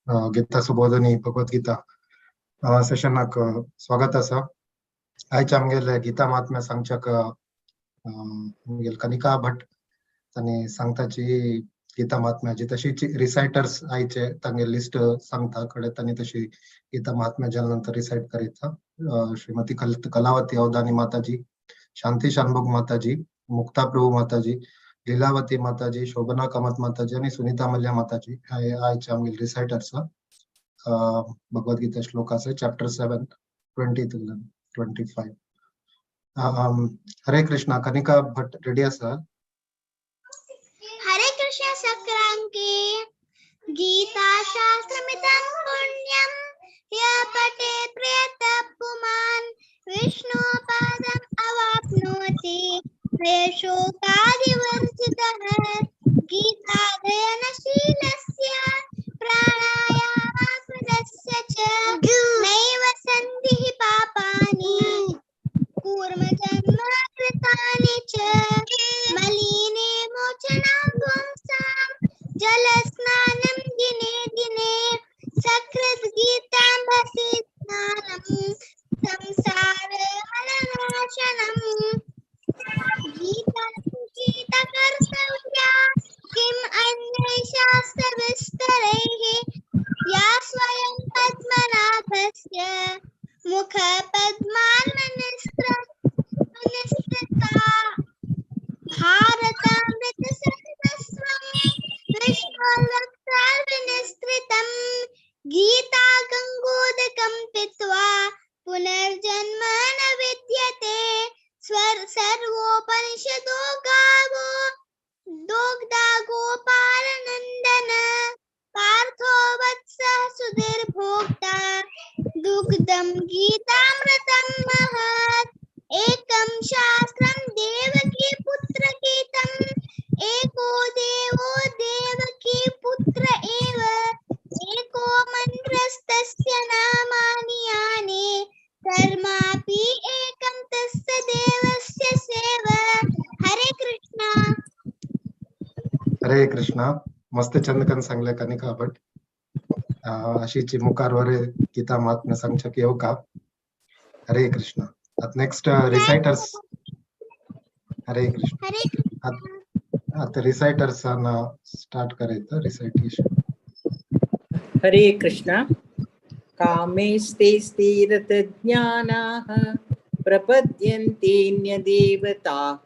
गीता सुबोधनी भगवद्गीता सेशनाक स्वागत आसा. आयचे आमगेले गीता महात्म्य सांगच्याक आमगेले कनिका भट तांणी सांगताची गीता महात्म्याची तशीच रिसायटर्स आयचे तांगे लिस्ट सांगता कडे तांणी तशी गीता महात्म्य जाल्या नंतर रिसायट करीता. श्रीमती कलावती अवधानी माताजी, शांती शानभोग माताजी, मुक्ता प्रभू माताजी, लीलावती माताजी, शोभना कामत माताजी आणि सुनीता मल्ल्या माताजी हे आयचे आमगेले रिसायटर्स. भगवद्गीता श्लोकाचे chapter 7 20 to 25. Hare Krishna. Kanika Bhat ready आसा? हरे कृष्ण सक्रांके गीता शास्त्रमिदं पुण्यं य पठे प्रयतः पुमान् विष्णु पादम् अवाप्नोति भयशोकादिवर्जितः. गीताध्ययनशीलस्य प्राणायामाकृतस्य च नैव सन्धिः पापानि कूर्मजन्म कृतानि च. मलिने मोचनां पुंसां जलस्नानं दिने दिने सकृद् गीतां भसे स्नानं संसार मलनाशनम्. गीता गीता कर्तव्या किम अन्यै शास्त्रविस्तरैः या स्वयं पद्मनाभस्य मुख पद्मान् मनिस्त्रता. भारतामृतसर्वस्वं विष्णोर्वक्त्रार्विनिस्तृतं गीता गङ्गोदकं पीत्वा पुनर्जन्म न विद्यते. सर्वोपनिषदो गावो दोग्धा गोपालनन्दन पार्थो वत्सः सुधीर्भोक्ता दुग्धं गीतामृतं महत्. एकं शास्त्रं देवकी पुत्रगीतम् एको देवो देवकी पुत्र एव एको मन्त्रस्तस्य नामानि यानि कर्मापि एकं तस्य देवस्य सेवा. हरे कृष्णा. हरे कृष्णा. मस्त चंदकन सांगले कनिका भट. अशीची मुखार गीता महात्म्य सांगच्या येऊ का. हरे कृष्णा. आता नेक्स्ट रिसायटर्स. हरे कृष्ण. हरे कृष्ण. आता रिसायटर्स स्टार्ट करायचं रिसायटेशन. हरे कृष्णा. कामेस्ते स्थिरतज्ञानाः प्रपद्यन्तेऽन्यदेवताः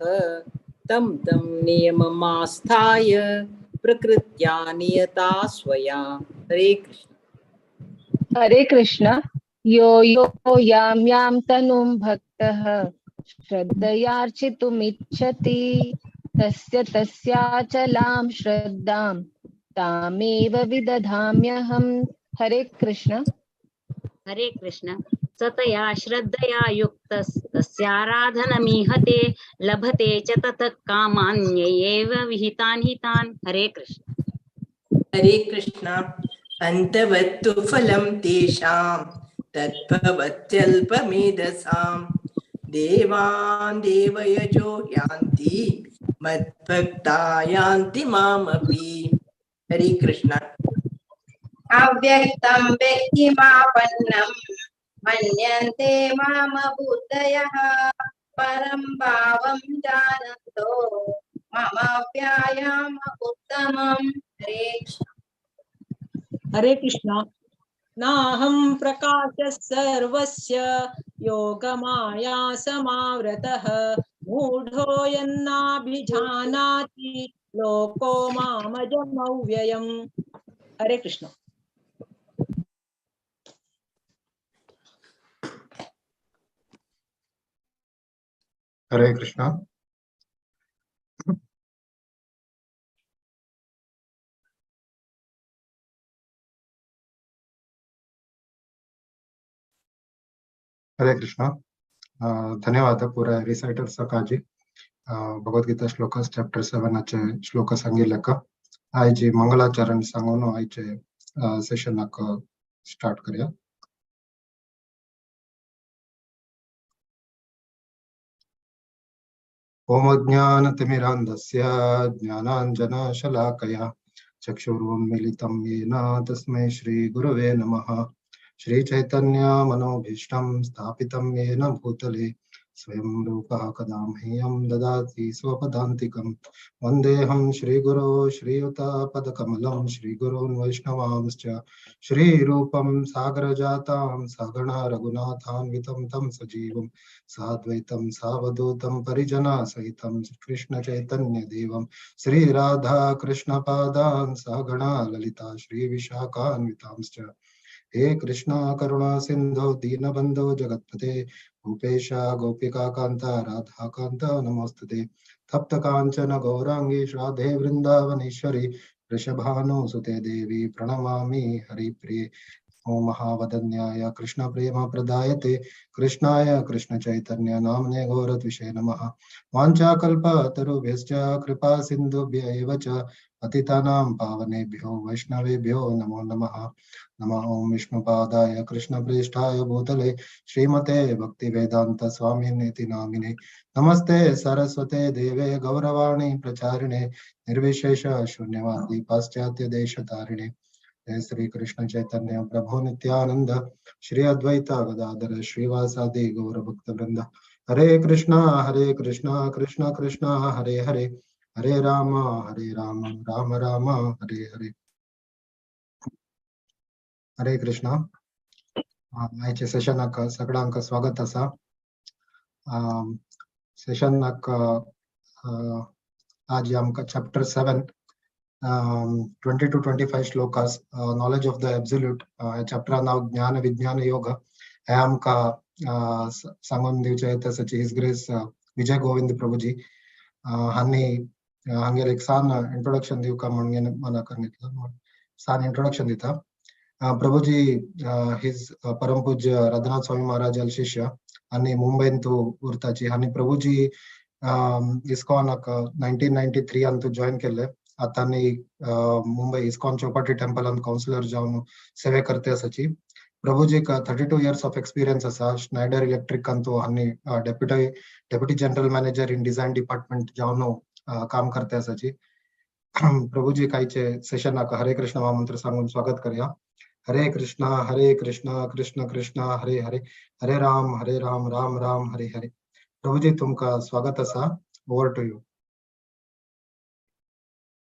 तं तं नियममास्थाय प्रकृत्या नियता स्वया. हरे कृष्ण. हरे कृष्ण. यो यो यां यां तनुं भक्तः श्रद्धयार्चितुमिच्छति तस्य तस्याचलां श्रद्धां तामेव विदधाम्यहम्. हरे कृष्ण. हरे कृष्ण. सतया श्रद्धया युक्तस्तस्याराधनमीहते लभते च ततः कामान्यैव विहितान् हितान्. हरे कृष्ण. हरे कृष्ण. अन्तवत्तु फलं तेषां तद्भवत्यल्पमेधसां देवान् देवयजो यान्ति मद्भक्ता यान्ति मामपि. हरे कृष्ण. अव्यक्तं व्यक्तिमापन्नं मन्यन्ते माम बुद्धयः परं भावं जानन्तो मम व्यायाम उत्तमम्. हरे कृष्ण. हरे कृष्ण. नाहं प्रकाशः सर्वस्य योगमाया समावृतः मूढो यन्नाभिजानाति लोको मामजमव्ययम्. हरे कृष्ण. हरे कृष्ण. हरे कृष्ण. धन्यवाद पुरा रिसायटर सकाजी भगवद्गीता श्लोक चॅप्टर 7 श्लोक सांगितलं. आयचे मंगलाचरण सांगून आयचे सेशनाक स्टार्ट करूया. ओम ज्ञानतिमिरान्धस्य ज्ञानाञ्जनशलाकया चक्षुरुन्मिलितं येन तस्मै श्रीगुरवे नमः। श्रीचैतन्यमनोभीष्टं स्थापितं येन भूतले स्वयं रूपः कदा मह्यं ददाति स्वपदान्तिकं। वन्देऽहं श्रीगुरो श्रीयुतपदकमलं श्रीगुरून् वैष्णवांश्च श्रीरूपं सागरजातां सगण रघुनाथान्वितं तं सजीवं साद्वैतं सावधूतं परिजनसहितं कृष्णचैतन्यदेवं श्रीराधा कृष्णपादान् सगणा ललिता श्रीविशाखान्वितांश्च। हे कृष्ण करुणा सिंधो दीनबंधो जगत्पते गोपेश गोपिका कांत राधा कांत नमोस्तुते। तप्त कांचन गौरांगी राधे वृंदावनेश्वरी वृषभानुसुते देवी प्रणमामि हरिप्रिये। ओम महावदन्याय कृष्ण प्रेम प्रदायते कृष्णाय कृष्ण चैतन्य नामने गौरद्विषे नमः। वाञ्छाकल्पतरुभ्यश्च कृपा सिन्धुभ्य एव च पतितानां पावनेभ्यो वैष्णवेभ्यो नमो नमः। नमः ओम विष्णुपादाय कृष्णप्रेष्ठाय भूतले श्रीमते भक्तिवेदांत स्वामिनेति नामिने। नमस्ते सरस्वते देवे गौरवाणी प्रचारिणे निर्विशेष शून्यवादी पाश्चात्य देशतारिणे। जय श्री कृष्ण चैतन्य प्रभु नित्यानंद श्री अद्वैत गदाधर श्रीवासादि गौर भक्त वृंद। हरे कृष्णा कृष्ण कृष्ण हरे हरे, हरे राम राम राम हरे हरे। हरे कृष्णा। आयच्या सेशनाक सगळ्यांक स्वागत आसा। सेशनाक आज आमकां chapter 7 20 to 25 shlokas knowledge of the absolute चॅप्टरा नाव ज्ञान विज्ञान योग हे आमकां सांगून दिवचें तसोच his grace Vijay Govind Prabhuji हांणी हांगेर एक सान इंट्रोडक्शन दिवका म्हणून मनाक घेतला। सान इंट्रोडक्शन दिता। प्रभुजी his परमपूज्य राधनाथ स्वामी महाराज शिष्य आनी मुंबयंत उरताची आनी प्रभुजी इस्कॉनाक 1993 अंतु जॉईन केले। आतां मुंबई इस्कॉन चौपाटी टेम्पलान काउन्सिलर जावन सेवे करते आसाची। प्रभुजीक 32 इयर्स ऑफ एक्सपिरियन्स आसा। श्नायडर इलेक्ट्रिक अंतु हांणी deputy general manager in design department जावन काम करते आसाची। प्रभुजी कायचे सेशनाक हरे कृष्ण महामंत्र सांगून स्वागत करया। हरे कृष्णा कृष्ण कृष्ण हरे हरे, हरे राम राम राम हरे हरे। प्रभुजी तुमका स्वागत आसा। Over to you.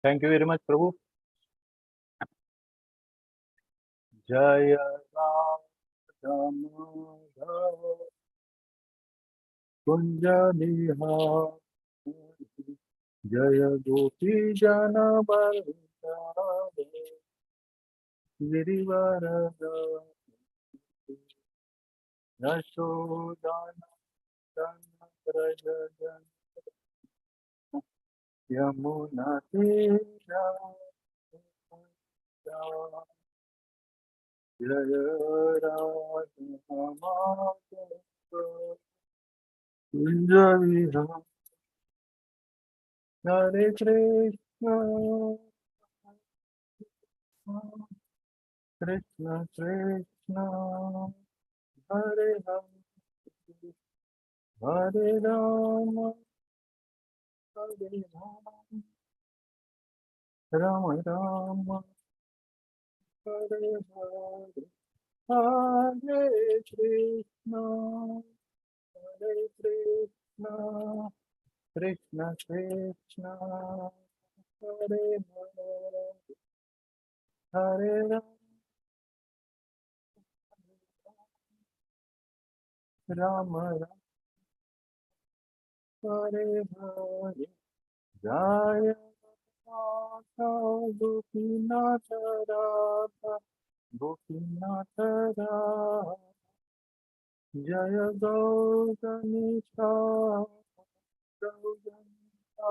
Thank you very much Prabhu. Jai Radha Madhav Kunj Bihari Jai Gopi Jan Vallabh Girivaradhari Yashodanandan Braj Jan Yamuna तीरा जय राधा माधव कुंज विहारी। हरे कृष्ण कृष्ण कृष्ण हरे हरे, हरे राम हरे राम राम राम हरे हरे। हरे कृष्ण कृष्ण कृष्ण हरे हरे, हरे राम राम राम हरे हरे। जय राधा गोपीनाथ राधा गोपीनाथ राधा जय गौरनिता गौरनिता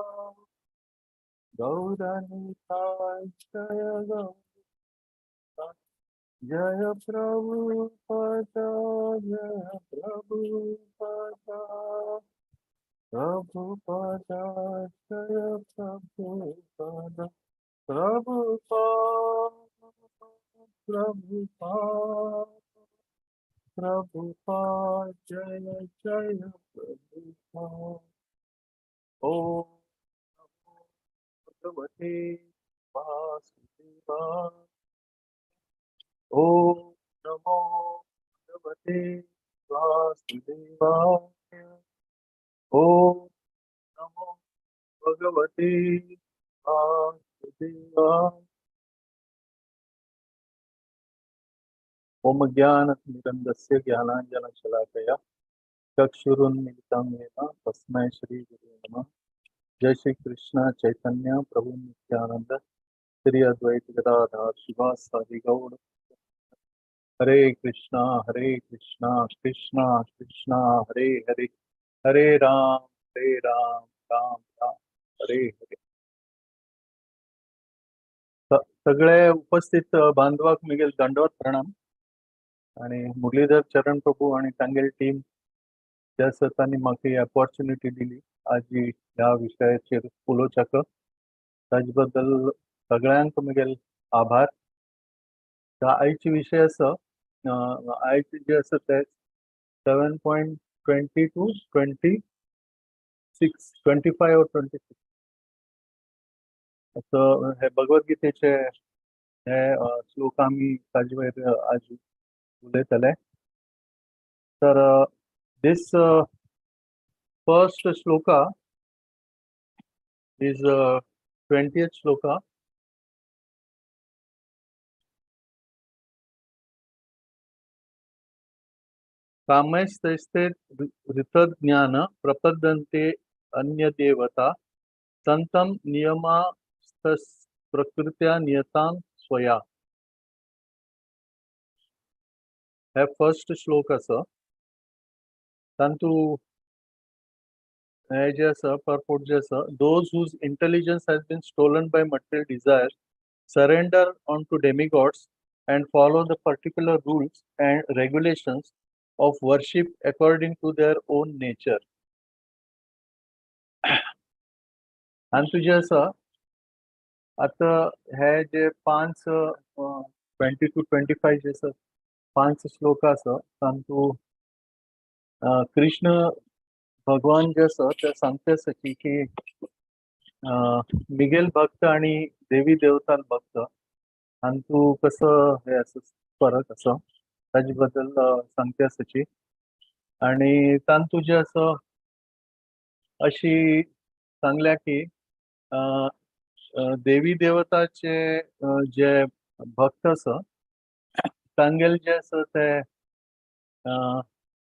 गौरनिता जय गौरनिता जय प्रभुपद जय प्रभुपद प्रभुपद जय प्रभुपद प्रभुपद प्रभुपद प्रभुपद जय जय प्रभुपद। ओम नमो भगवते वासुदेवाय। वासुदेवाय। ओम नमो भगवते वासुदेवाय। ओम नमो भगवते वासुदेवाय। ओम ज्ञानतिमिरन्दस्य ज्ञानाञ्जनशलाकया चक्षुरुन्मीलितं येन तस्मै श्री गुरुवे नमः। जय श्री कृष्ण चैतन्य प्रभु नित्यानंद श्री अद्वैत गदाधर शिवासादि गौड़। हरे कृष्णा कृष्णा कृष्णा हरे हरे, हरे राम राम राम हरे हरे। सगळे उपस्थित बांधवाक मिगेल दंडवत प्रणाम आणि मुरलीधर चरण प्रभू आणि तांगेल टीम ज्या तांणी म्हाका ही अपॉर्च्युनिटी दिली आज ह्या विशयाचेर उलोवच्याक, ताजे बद्दल सगळ्यांक मिगेल आभार। आयचे विशय आसा, आयचे जे आसा ते 7.20 to 26, 25 or 26 असं हे भगवद्गीतेचे हे श्लोक आमी ताजे वयर आज उलयतले। तर this first shloka is 20th shloka. कामैस्तैस्ते ऋतज्ञान प्रपद्यन्ते अन्य देवता संतम नियमास्तस् प्रकृत्या नियतां स्वया। हे फर्स्ट श्लोक आसा। तांतू हे जे आसा परपोर्ट जे आसा, those whose intelligence has been stolen by material desire surrender on to demigods and follow the particular rules and regulations of worship according to their own nature. आनी तुजें आसा आतां हे जे 5 20 to 25 जे आसा 5 श्लोक आसा तांतू कृष्ण भगवान जे आसा ते सांगता आसा की मिगेल भक्त आणि देवी देवताल भक्त हांतू कसो हे आसा फरक आसा ताजे बद्दल सांगता आसाची। आणि तांतू जे आसा अशी सांगल्या की देवी देवताचे जे भक्त आसा तांगेल जे आसा ते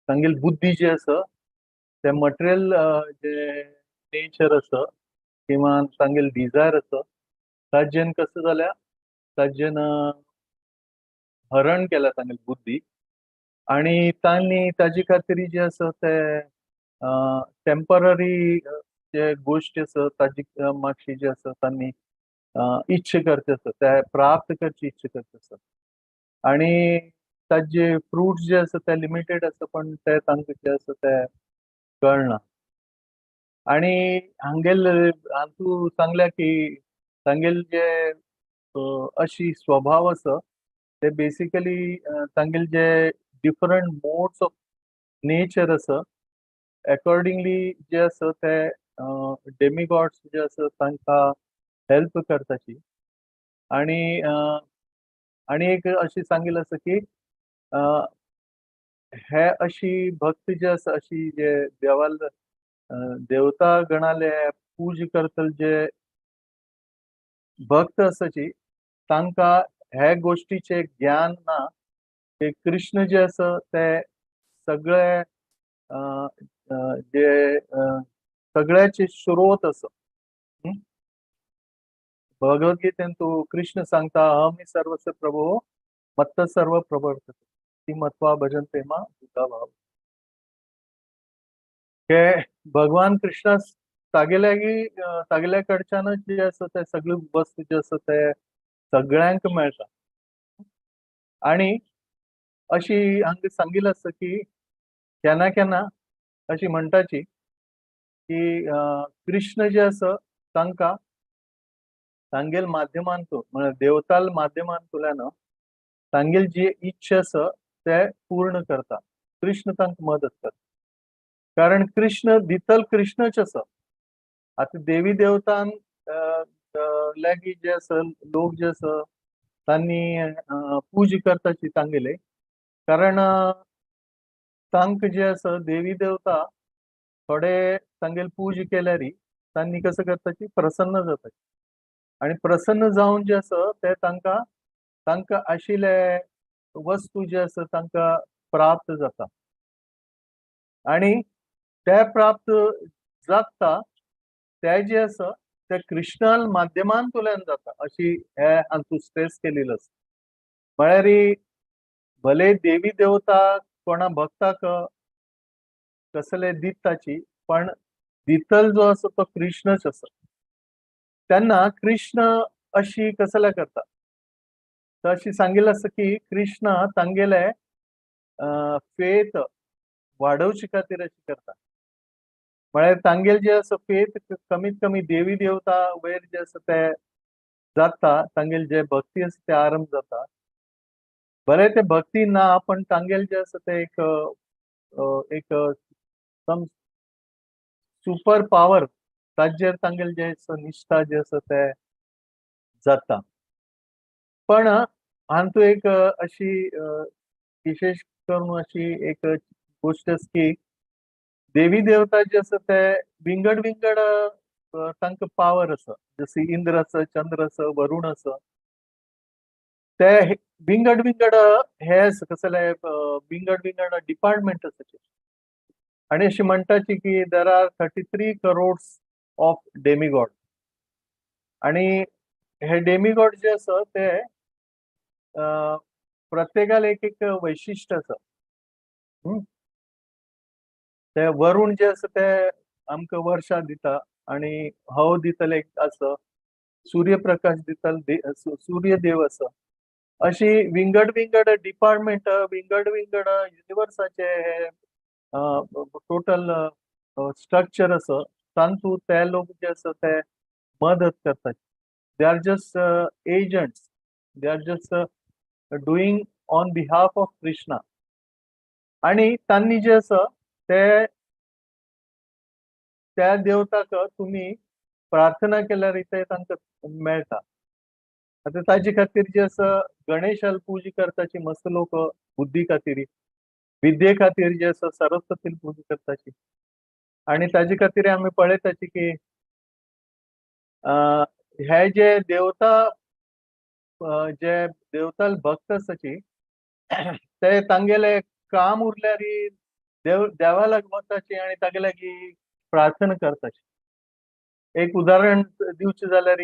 तांगेल बुद्धी जे आसा ते मटेरियल जे नेचर आसा किंवा तांगेल डिजायर आसा ताजेन कसं जाल्या ताजेन हरण केला तांगेल बुद्धी आणि तांणी ताजे खातीर जे आसा ते टेम्पररी जे गोश्टी आसा ताजी मातशी जे आसा तांणी इच्छा करचे आसा ते प्राप्त करची इच्छा करचे आसा आणि ताजे फ्रुट्स जे आसा ते लिमिटेड आसा पण ते तांकां जे आसा ते कळना। आणि हांगेल हातूं सांगल्या की तांगेल जे अशी स्वभाव आसा ते बेसिकली तांगेल जे डिफरंट मोड्स ऑफ नेचर आसा एकॉर्डिंगली जे आसा ते डेमिगॉड्स जे आसा तांकां हेल्प करताची। आणि आणि एक अशी सांगितलं आसा की हे अशी भक्ती जे आसा अशी जे देवाल देवता गणाले पूज करतले जे भक्त आसाची तांकां हे गोष्टीचे ज्ञान ना की कृष्ण जे आसा ते सगळे जे सगळ्याचे स्रोत आसा। भगवद्गीतेन तू कृष्ण सांगता अहम सर्वस्य प्रभो मत्त सर्व प्रवर्तते ती मत्वा भजन्ते मा भूता भाव। हे भगवान कृष्ण तागेल्यागी तागेल्या कडच्यानच जे आसा ते सगळी वस्तू जे आसा ते सगळ्यांक मेळटा। आणि अशी हांगा सांगिल्लें आसा की केन्ना केन्ना अशी म्हणटाची की कृष्ण जे आसा तांकां तांगेल माध्यमांतून म्हळ्यार देवताल माध्यमांतल्यान तांगेल जी इच्छा आसा ते पूर्ण करता, कृष्ण तांकां मदत करता। कारण कृष्ण दितल कृष्णच आसा। आतां देवी देवतान लागीं जे आसा लोक जे आसा तांणी पूजा करताची तांगेले, कारण तांकां जे आसा देवी देवता थोडे तांगेले पूजा केल्यार तांणी कसं करताची प्रसन्न जाता आनी प्रसन्न जावन जे आसा ते तांकां तांकां आशिल्ले वस्तू जे आसा तांकां प्राप्त जाता आनी ते प्राप्त जाता ते जे आसा ते कृष्णाल माध्यमांतल्यान जाता अशी हे हातूंत स्ट्रेस केलेलो आसा. म्हळ्यार भले देवी देवता कोणा भक्ताक कसले दिताची पण दितल जो आसा तो कृष्णच आसा. तेन्ना कृष्ण अशी कसले करता तर अशी सांगिल्लें आसा की कृष्ण तांगेले फेथ वाडोवचे खातीर अशी करता. म्हळ्यार तांगेले जे आसा फेथ कमीत कमी देवी देवता वयर जे आसा ते जाता, तांगेले जे भक्ती आसा ते आरंभ जाता. बरें ते भक्ती ना पण तांगेले जे आसा ते एक एक सम सुपर पावर ताजेर तांगेले जे आसा निश्ठा जे आसा ते जाता. पण हातूंत एक अशी विशेष करून अशी एक गोश्ट आसा की देवी देवता जे आसा ते विंगड विंगड तांकां पावर आसा, जशी इंद्र आसा, चंद्र आसा, वरुण आसा, ते विंगड विंगड हे आसा कसले विंगड विंगड डिपार्टमेंट आसा. आनी अशें म्हणटाची की there are 33 crores of demigod आनी हे डेमिगॉड जे आसा ते प्रत्येकाला एक एक वैशिश्ट आसा. ते वरुण जे आसा ते आमकां वर्षा दिता आनी हव दितले एक आसा, सूर्यप्रकाश दितले सूर्य देव आसा. अशी विंगड विंगड डिपार्टमेंट विंगड विंगड युनिवर्साचे हे टोटल स्ट्रक्चर आसा तातूंत ते लोक जे आसा ते मदत करतात. They are just agents, they are just doing on behalf of Krishna. आनी तांणी जे आसा ते त्या देवताक तुमी प्रार्थना केल्यार ते तांकां मेळटा. आतां ताजे खातीर जे आसा गणेशाल पूजा करताची मस्त लोक बुद्धी खातीर, विद्ये खातीर जे आसा सरस्वतील पूजा करताची. आनी ताजे खातीर आमी पळयताची की हे जे देवता जे देवताल भक्त आसाची ते तांगेले काम उरल्यार देव देवा लागीं वताची आनी तागे लागीं प्रार्थना करताची. एक उदाहरण दिवचें जाल्यार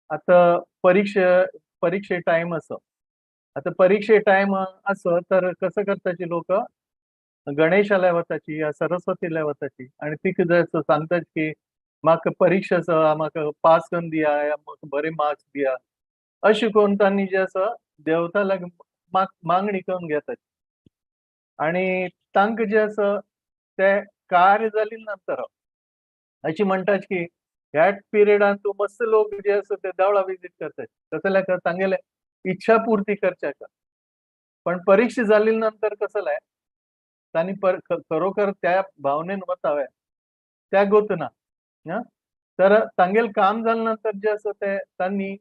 आतां परिक्षे टायम आसा. आतां परिक्षे टायम आसा तर कसं करताची लोक गणेशाला वताची या सरस्वतीला वताची आनी तिका जाय सांगतात की म्हाका परिक्षा आसा, म्हाका पास करून दिया, म्हाका बरे मार्क्स दिया, अशें करून तांणी जे आसा देवता लागीं मागणी करून घेतात. आनी तांकां जे आसा ते कार्य जाली नंतर अशी म्हणटात की ह्या पिरियडान तूं मस्त लोक जे आसा ते देवळां विजीट करतात, कसल्या तांगेले इच्छा पूर्ती करच्याक. पण परीक्षा जाली नंतर कसं तांणी खरोखर त्या भावनेन वतावे त्या गोत ना. तर तांगेले काम जाल्या नंतर जे आसा ते तांणी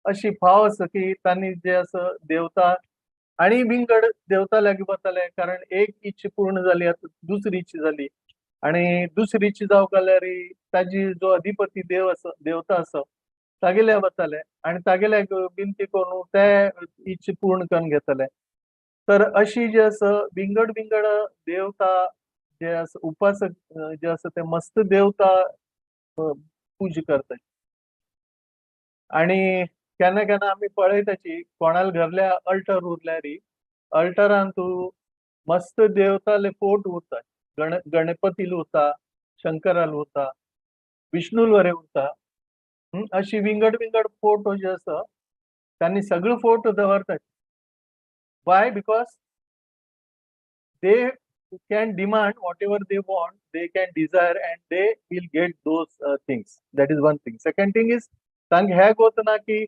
अशी फाव आसा की तांणी जे आसा देवता आनी विंगड देवता लागीं वताले, कारण एक इच्छा पूर्ण जाली आतां दुसरी इच्छा जाली आनी दुसरी इच्छा जावंक जाल्यार ताजी जो अधिपती देव आसा देवता आसा तागेले वताले आनी तागेले विनती करून ते इच्छा पूर्ण करून घेतले. तर अशी जे आसा विंगड विंगड देवता जे आसा उपासक जे आसा ते मस्त देवता पूजा करतात. आनी केन्ना केन्ना आमी पळयताची कोणाल घरल्या अल्टर उरल्यार अल्टरान तूं मस्त देवताले फोट उरता, गणपतील उरता, शंकराल उरता, विष्णूल वरे उरता, अशी विंगड विंगड फोटो जे आसा तांणी सगळे फोटो दवरतात. Why? Because they can demand whatever they want, they can desire and they will get those things. That is one thing. Second thing is तांकां हें गोत ना की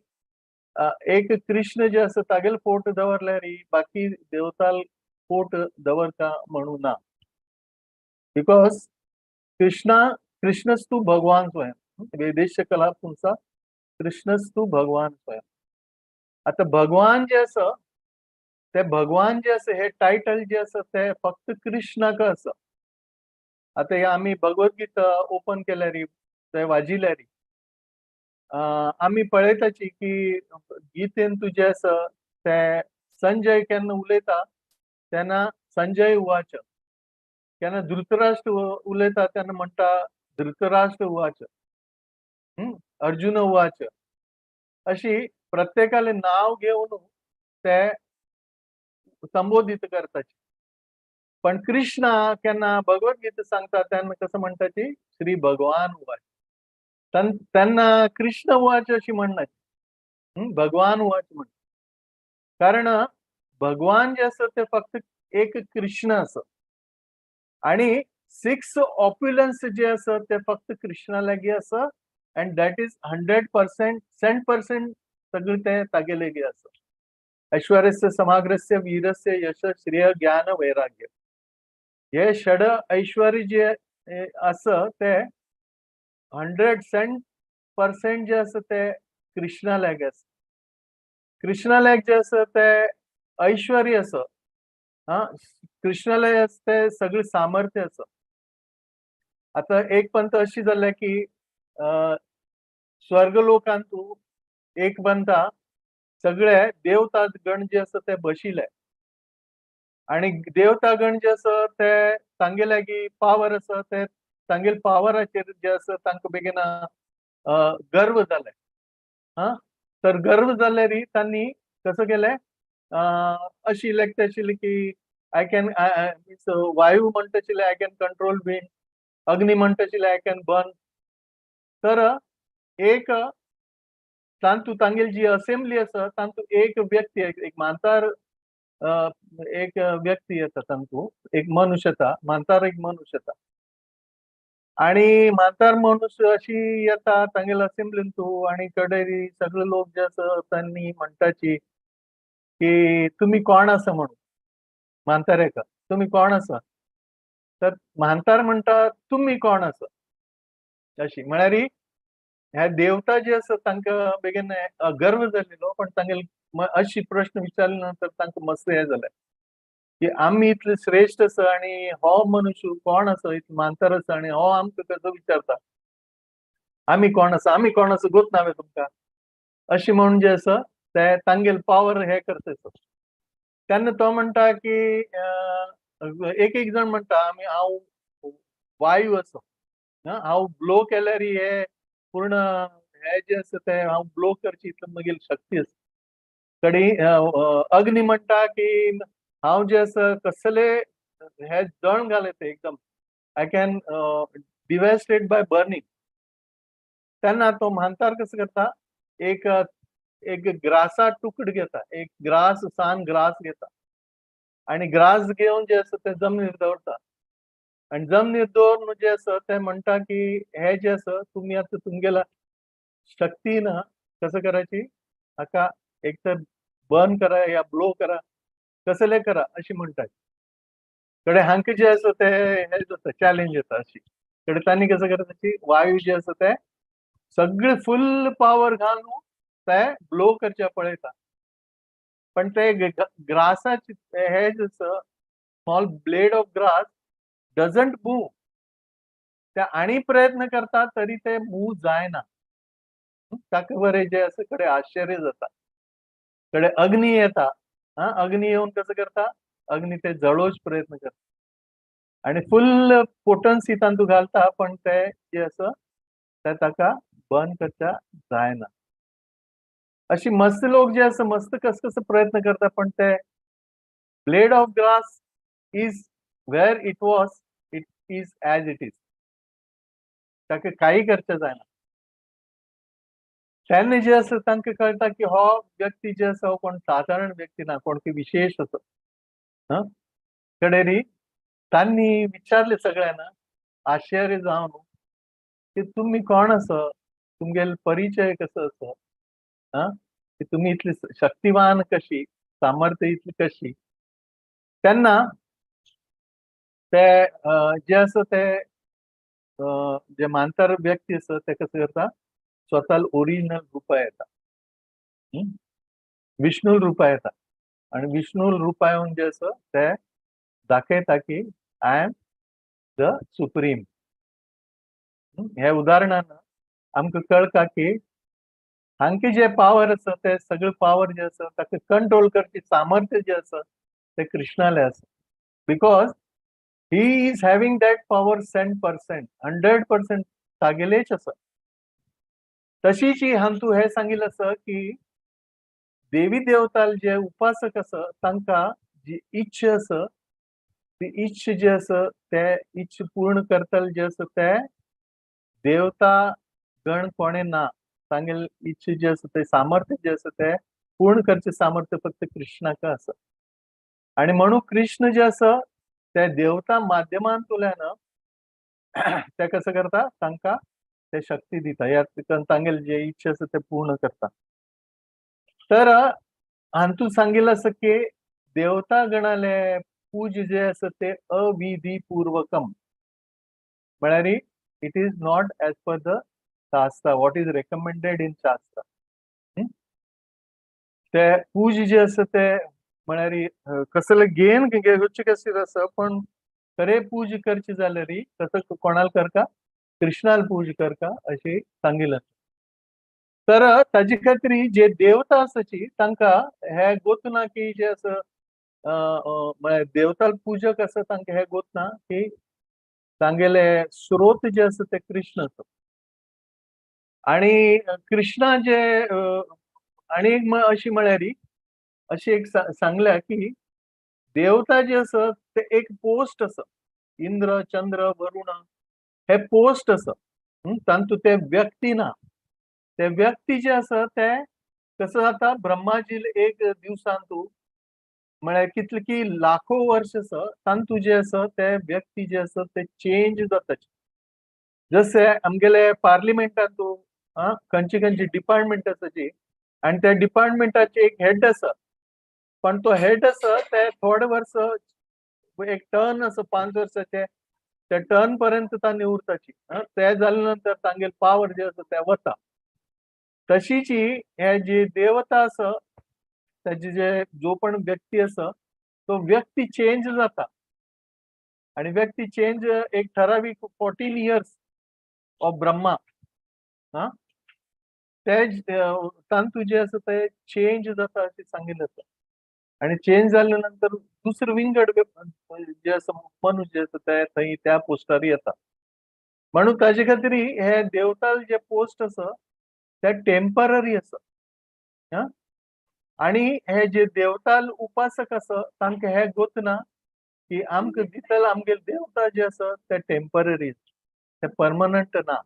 एक कृष्ण जे आसा तागेले फोटो दवरल्यार बाकी देवताल फोट दवरता म्हणून ना. Because कृष्णस्तु भगवान स्वयं वेदेश कला पुंसा कृष्णस्तु भगवान स्वयं. आता भगवान जे आसा ते भगवान जे आसा हे टायटल जे आसा ते फक्त कृष्णाक आसा. आता हे आमी भगवद्गीता ओपन केल्यार, ते वाजिल्यार आमी पळयताची की गीतेन तुजें आसा ते संजय केन्ना उलयता तेन्ना संजय उवाच, केन्ना धृतराष्ट्र उलयता तेन्ना म्हणटा धृतराष्ट्र उवाच, अर्जुन उवाच, अशी प्रत्येकाले नाव घेवन ते संबोधित करताची. पण कृष्णा केन्ना भगवद्गीता सांगता तेन्ना कसं म्हणटाची श्री भगवान उवाच. त्यांना कृष्ण उवाच अशी म्हणनाची, भगवान उवाच म्हण. कारण भगवान जे आसा ते फक्त एक कृष्ण आसा आणि सिक्स ऑप्युलन्स जे आसा ते फक्त कृष्णा लागीं आसा and that is 100% 100% सगळे ते तागे लागीं आसा. ऐश्वर्यस्य समाग्रस्य वीरस्य यश श्रेय ज्ञान वैराग्य हे षड ऐश्वर्य जे आसा ते 100% जे आसा ते कृष्णा लागीं आसा. कृष्णा लागीं जे आसा ते ऐश्वर्य आसा, हा कृष्णाला ते सगळे सामर्थ्य आसा. आता एक पंत अशी जाल्या की स्वर्गलोकांतू एक पंता सगळे देवता गण जे आसा ते बशिले आणि देवता गण जे आसा ते तांगे लागीं पावर आसा, ते तांगेले पावराचेर जे आसा तांकां बेगीन गर्व जाले. हा तर गर्व जाल्यार तांणी कसं केलें, अशी लेखता आशिल्ली की I can means वायू म्हणटा आशिल्ले I can control wind, अग्नी म्हणटा आशिल्ले I can burn. तर एक तांतू तांगेली जी असेंब्ली आसा तांतू एक व्यक्ती, एक म्हांतार एक व्यक्ती येता, तांतू एक मनुष्य येता, म्हांतार एक मनुष्य येता आणि म्हांतार मनुष्य अशी येता तांगेले असेंब्लीन तूं आणि कडेरी सगळे लोक जे आसा तांणी म्हणटाची की तुमी कोण आसा म्हणून, म्हांतारेका तुमी कोण आसा, तर म्हांतार म्हणटा तुमी कोण आसा अशी. म्हळ्यार ह्या देवता जे आसा तांकां बेगीन गर्व जाल्लो, पण तांगेले अशी प्रश्न विचारले नंतर तांकां मस्त हें जालें की आमी इतले श्रेश्ठ आसा आणि हो मनुष्य कोण आसा, इतलो म्हांतार आसा आणि हो आमकां कसो विचारता आमी कोण आसा, आमी कोण आसा गोत ना तुमकां, अशी म्हणून जे आसा ते तांगेले पावर हे करता. तेन्ना तो म्हणटा की एक एक जण म्हणटा आमी हांव वायू आसा, हांव ब्लो केल्यार हे पूर्ण हे जे आसा ते हांव ब्लो करची इतली म्हगेली शक्ती आसा. कडी अग्नी म्हणटा की हांव जे आसा कसले हे जण घाले ते एकदम I can devastate by burning. तेन्ना तो म्हांतार कसो करता, एक एक ग्रासा तुकड घेता, एक ग्रास सान ग्रास घेता आणि ग्रास घेवन जे आसा ते जमनीर दवरता आणि जमनीर दवरून जे आसा ते म्हणटा की हे जे आसा तुमी आतां तुमगेल्या शक्तीन कसं करायची, हाका एक तर बर्न करा या ब्लो करा कसले करा अशी म्हणटा. कडे हांकां जे आसा ते हे जाता चॅलेंज येता अशी. कडे तांणी कसं करायची वायू जे आसा ते सगळे फुल पावर घालून ते ब्लो करचे पळयता, पण ते ग्रासाचे हे जसं small blade of grass doesn't move, ते आणि प्रयत्न करता तरी ते मूव जायना. ताका बरें जे आसा कडे आश्चर्य जाता. कडे अग्नी येता, हा अग्नी येवन कसं करता, अग्नी ते जळोवच प्रयत्न करता आणि फुल पोटन्सी तांतू घालता, पण ते जे आसा ते ताका बर्न करच्या जायना. अशी मस्त लोक जे आसा मस्त कस कसं प्रयत्न करता, पण ते blade of grass is where it was, it is as it is, ताका काही करचें जायना. तेन्ना जे आसा तांकां कळटा की हो व्यक्ती जे आसा हो कोण सादारण व्यक्ती ना, कोण की विशेष आसा. हा कडेरी तांणी विचारले सगळ्यांना आश्चर्य जावन की तुमी कोण आसा, तुमगेलो परिचय कसो आसा, हा की तुमी इतली शक्तिवान कशी, सामर्थ्य इतली कशी. तेन्ना ते जे आसा ते जे म्हांतार व्यक्ती आसा ते कसं करता, स्वताल ओरिजिनल रुपा येता, विष्णू रुपा येता आणि विष्णू रुपा येवन जे आसा ते दाखयता की I am the supreme. हे उदाहरणान आमकां कळटा की हांगे जे पावर आसा ते सगळे पावर जे आसा ताका कंट्रोल करची सामर्थ्य जे आसा ते कृष्णाले आसा, because he is having that power 100%, 100% तागेलेच आसा. तशीच ही हांतू हे सांगिल्लें आसा की देवी देवताल जे उपासक आसा तांकां जी इच्छा आसा ती इच्छा जी आसा ते इच्छा पूर्ण करतले जे आसा ते देवता गण कोणे ना, तांगेले इच्छा जे आसा ते सामर्थ्य जे आसा ते पूर्ण करचें सामर्थ्य फक्त कृष्णाक आसा. आनी म्हणून कृष्ण जे आसा ते देवता माध्यमांतल्यान ते कसं करता तांकां ते शक्ती दिता, ह्या तांगेले जे इच्छा आसा ते पूर्ण करता. तर हातूंत सांगिल्लें आसा की देवता गणाले पूज जे आसा ते अविधीपूर्वकम, म्हळ्यार it is not as per the shastra, what is recommended in shastra. ते पूज जे आसा ते म्हळ्यार कसले घेन घेवचे कशें आसा, पण खरे पूज करचे जाल्यार कसं कोणाल करका, कृष्णाल पूज करका अशी सांगिल्लें. तर ताजे खातीर जे देवता आसाची तांकां हे गोत ना की जे आसा म्हळ्यार देवता पूजक आसा तांकां हे गोत ना की तांगेले स्रोत जे आसा ते कृष्ण आसा. आणि कृष्णा जे आनी एक अशी म्हळ्यार अशी एक सांगल्या की देवता जे आसा ते एक पोस्ट आसा, इंद्र चंद्र वरुण हे पोस्ट आसा, तातूंत ते व्यक्ती ना. ते व्यक्ती जे आसा ते कसं जाता, ब्रह्माजी एक दिवसान म्हळ्यार कितले की लाखो वर्ष आसा तातूंत जे आसा ते व्यक्ती जे आसा ते चेंज जाता. जशे आमगेले पार्लिमेंटांतू खंयचे खंयचे डिपार्टमेंट आसा जी, आनी त्या डिपार्टमेंटाचे एक हेड आसा, पण तो हेड आसा ते थोडे वर्स एक टर्न आसा 5 वर्साचे, त्या टर्न पर्यंत तांणी उरताची, ते जाले नंतर तांगेले पावर जे आसा ते वता. तशीच हे जी देवता आसा ताजे जे जो पण व्यक्ती आसा तो व्यक्ती चेंज जाता, आनी व्यक्ती चेंज एक ठरावीक 14 इयर्स ऑफ ब्रह्मा ते तातूंत जे आसा ते चेंज जाता अशें सांगिल्लें आसा. आनी चेंज जाले नंतर दुसरो विंगड जे आसा मनुष्य जे आसा ते थंय त्या पोस्टार येता. म्हणून ताजे खातीर हे देवता जे पोस्ट आसा ते टेम्पररी आसा. आनी हे जे देवताल उपासक आसा तांकां हे गोत ना की आमकां दितले आमगेले देवता जे आसा ते टेम्पररी, ते परमनंट ना.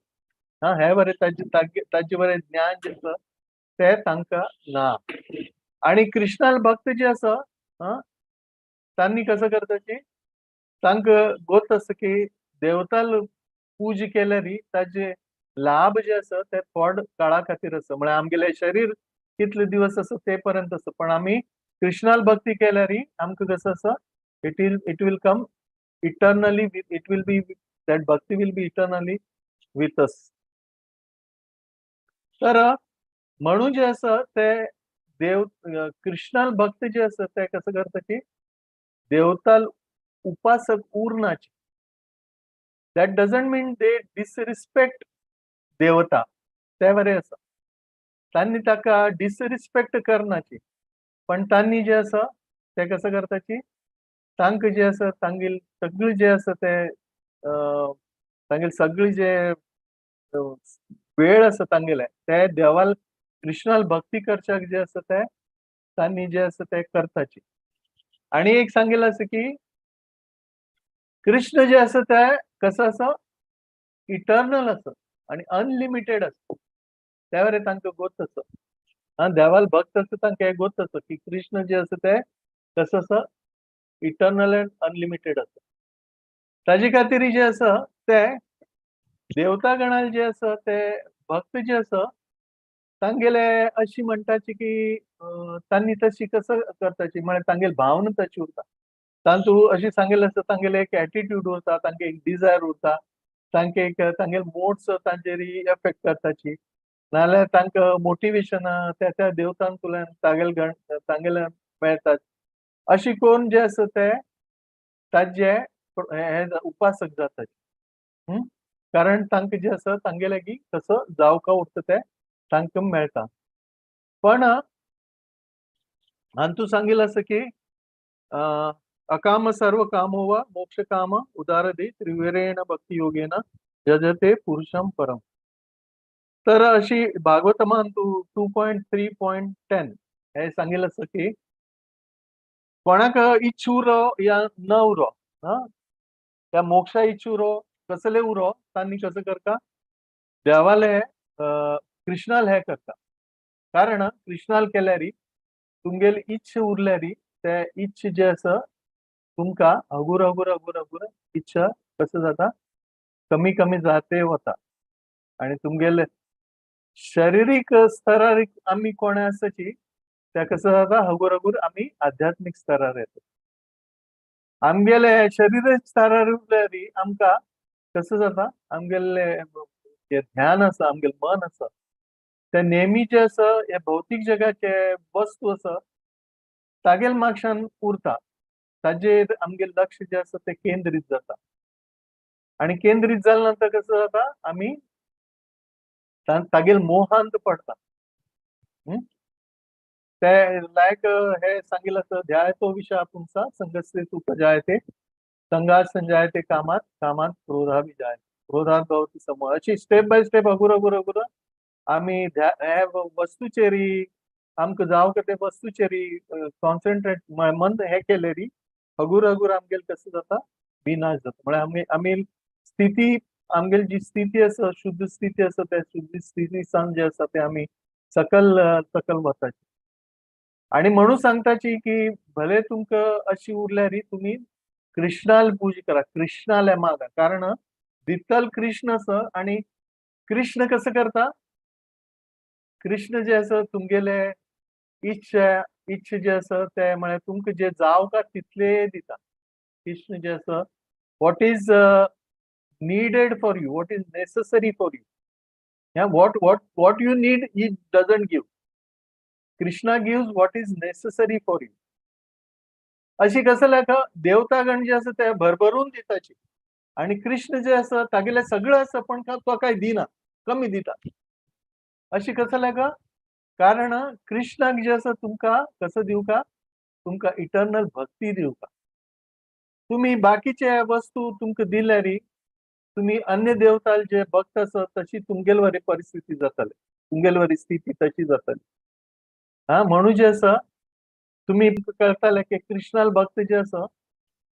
हे बरें ताजे बरें ज्ञान जे आसा ते तांकां ना. आनी कृष्णाल भक्त जे आसा तांणी कसं करताची तांकां गोत आसा की देवताल पूज केल्यार ताजे लाभ जे आसा ते थोड काळा खातीर आसा, म्हळ्यार आमगेले शरीर कितले दिवस आसा ते पर्यंत आसा, पण आमी कृष्णाल भक्ती केल्यार आमकां कसं आसा it will come eternally, it will be that bhakti will be eternally with us. तर म्हणून जे आसा ते देव कृष्णाल भक्त जे आसा ते कसं करता की देवताल उपासक उरनाचे. That doesn't mean they disrespect देवता, ते बरें आसा, तांणी ताका डिसरिस्पेक्ट करनाची, पण तांणी जे आसा ते कसं करताची तांकां जे आसा तांगेल सगळें जे आसा ते तांगेल सगळें जे वेळ आसा तांगेले ते देवाल कृष्णाल भक्ती करच्याक जे आसा ते तांणी जे आसा ते करताची. आनी एक सांगिल्लें आसा की कृष्ण जे आसा ते कसं आसा इटर्नल आसा आनी अनलिमिटेड आसा, त्या बरें तांकां गोत आसा. देवाल भक्त आसा तांकां हें गोत आसा की कृष्ण जे आसा ते कसं आसा इटर्नल अँड अनलिमिटेड आसा. ताजे खातीर जे आसा ते देवता गणाल जे आसा ते भक्त जे आसा तांगेले अशी म्हणटाची की तांणी तशी कसं करताची, म्हळ्यार तांगेले भावना तशी उरता. तातूंत अशी सांगिल्लें आसा तांगेले एक एटिट्यूड उरता, तांगे एक डिजायर उरता, तांगे एक तांगेले मोड्स तांचेर एफेक्ट करताची. नाजाल्यार तांकां मोटिवेशनां त्या त्या देवतांतल्यान तागेले गण तांगेले मेळटात. अशी करून जे आसा ते ताजे हे उपासक जातात. कारण तांकां जे आसा तांगे लागीं तसो जावका उरता ते तांकां मेळटा. पण हातूंत सांगिल्लें आसा की अकाम सर्व कामो वा मोक्ष काम उदारदे त्रिवेरेण भक्ती योगेन जजते पुरुषम परम. तर अशी भागवतमान 2.3.10 हे सांगिल्लें आसा की कोणाक इच्छ उरो या न उरो, त्या मोक्षा इच्छ उरो कसले उरो तांणी कसं करता देवाले कृष्णाल हे करता. कारण कृष्णाल केल्यारी तुमगेली इच्छ उरल्यारी ते इच्छ जे आसा तुमकां हगूर हगूर हगूर हगूर इच्छा कसं जाता कमी कमी जाते वता. आनी तुमगेले शारिरीक स्तरार आमी कोण आसाची त्या कसं जाता हगूर हगूर आमी आध्यात्मीक स्तरार येता. आमगेले शरीर स्तरार उरल्यारी आमकां कसं जाता आमगेले जे ध्यान आसा आमगेलें मन आसा ते नेहमी जे आसा हे भौतीक जगाचे वस्तू आसा तागेल मागशान उरता. ताजेर आमगेलें लक्ष जे आसा ते केंद्रीत जाता. आनी केंद्रीत जाल्या नंतर कसं जाता आमी तागेल मोहांत पडटा. ते लायक हे सांगिल्लें आसा ध्यायतो विषया पुंसा संगस्ते उपजायते संगात संजायते कामात कामात क्रोधा विजायते क्रोधात भवती समूह. अशी स्टेप बाय स्टेप हगूर हगूर हगूर आमी हे वस्तूचेरी आमकां जावं ते वस्तूचेरी कॉन्सन्ट्रेट मन हे केलेरी हगूर हगूर आमगेले कसं जाता विनाश जाता. म्हळ्यार आमी आमी स्थिती आमगेली जी स्थिती आसा शुद्ध स्थिती आसा त्या शुद्ध स्थिती सावन जे आसा ते आमी सकल सकल वताची. आनी म्हणून सांगताची की भले तुमकां अशी उरल्यारी तुमी कृष्णाल पूज करा, कृष्णाले मागा. कारण दितल कृष्ण आसा आनी कृष्ण कसं करता कृष्ण जे आसा तुमगेले इच्छा इच्छा जे आसा ते म्हळ्यार तुमकां जे जावका तितले दिता. कृष्ण जे आसा what is needed for you, what is necessary for you, what what what you need he doesn't give. Krishna gives what is necessary for you. अशी कसं लेखा देवतागण जे आसा ते भरभरून दिताची आनी कृष्ण जे आसा तागेले सगळं आसा पण तो काय दिना, कमी दिता. अशी कसं लेखा कारण कृष्णाक जे आसा तुमकां कसं दिवका तुमकां इटर्नल भक्ती दिवका. तुमी बाकीचे वस्तू तुमकां दिल्यारी तुमी अन्य देवताल जे भक्त आसा तशी तुमगेल वरी परिस्थिती जातली, तुमगेल वरी स्थिती तशी जातली. हा म्हणून जे आसा तुमी कळटाले की कृष्णाल भक्त जे आसा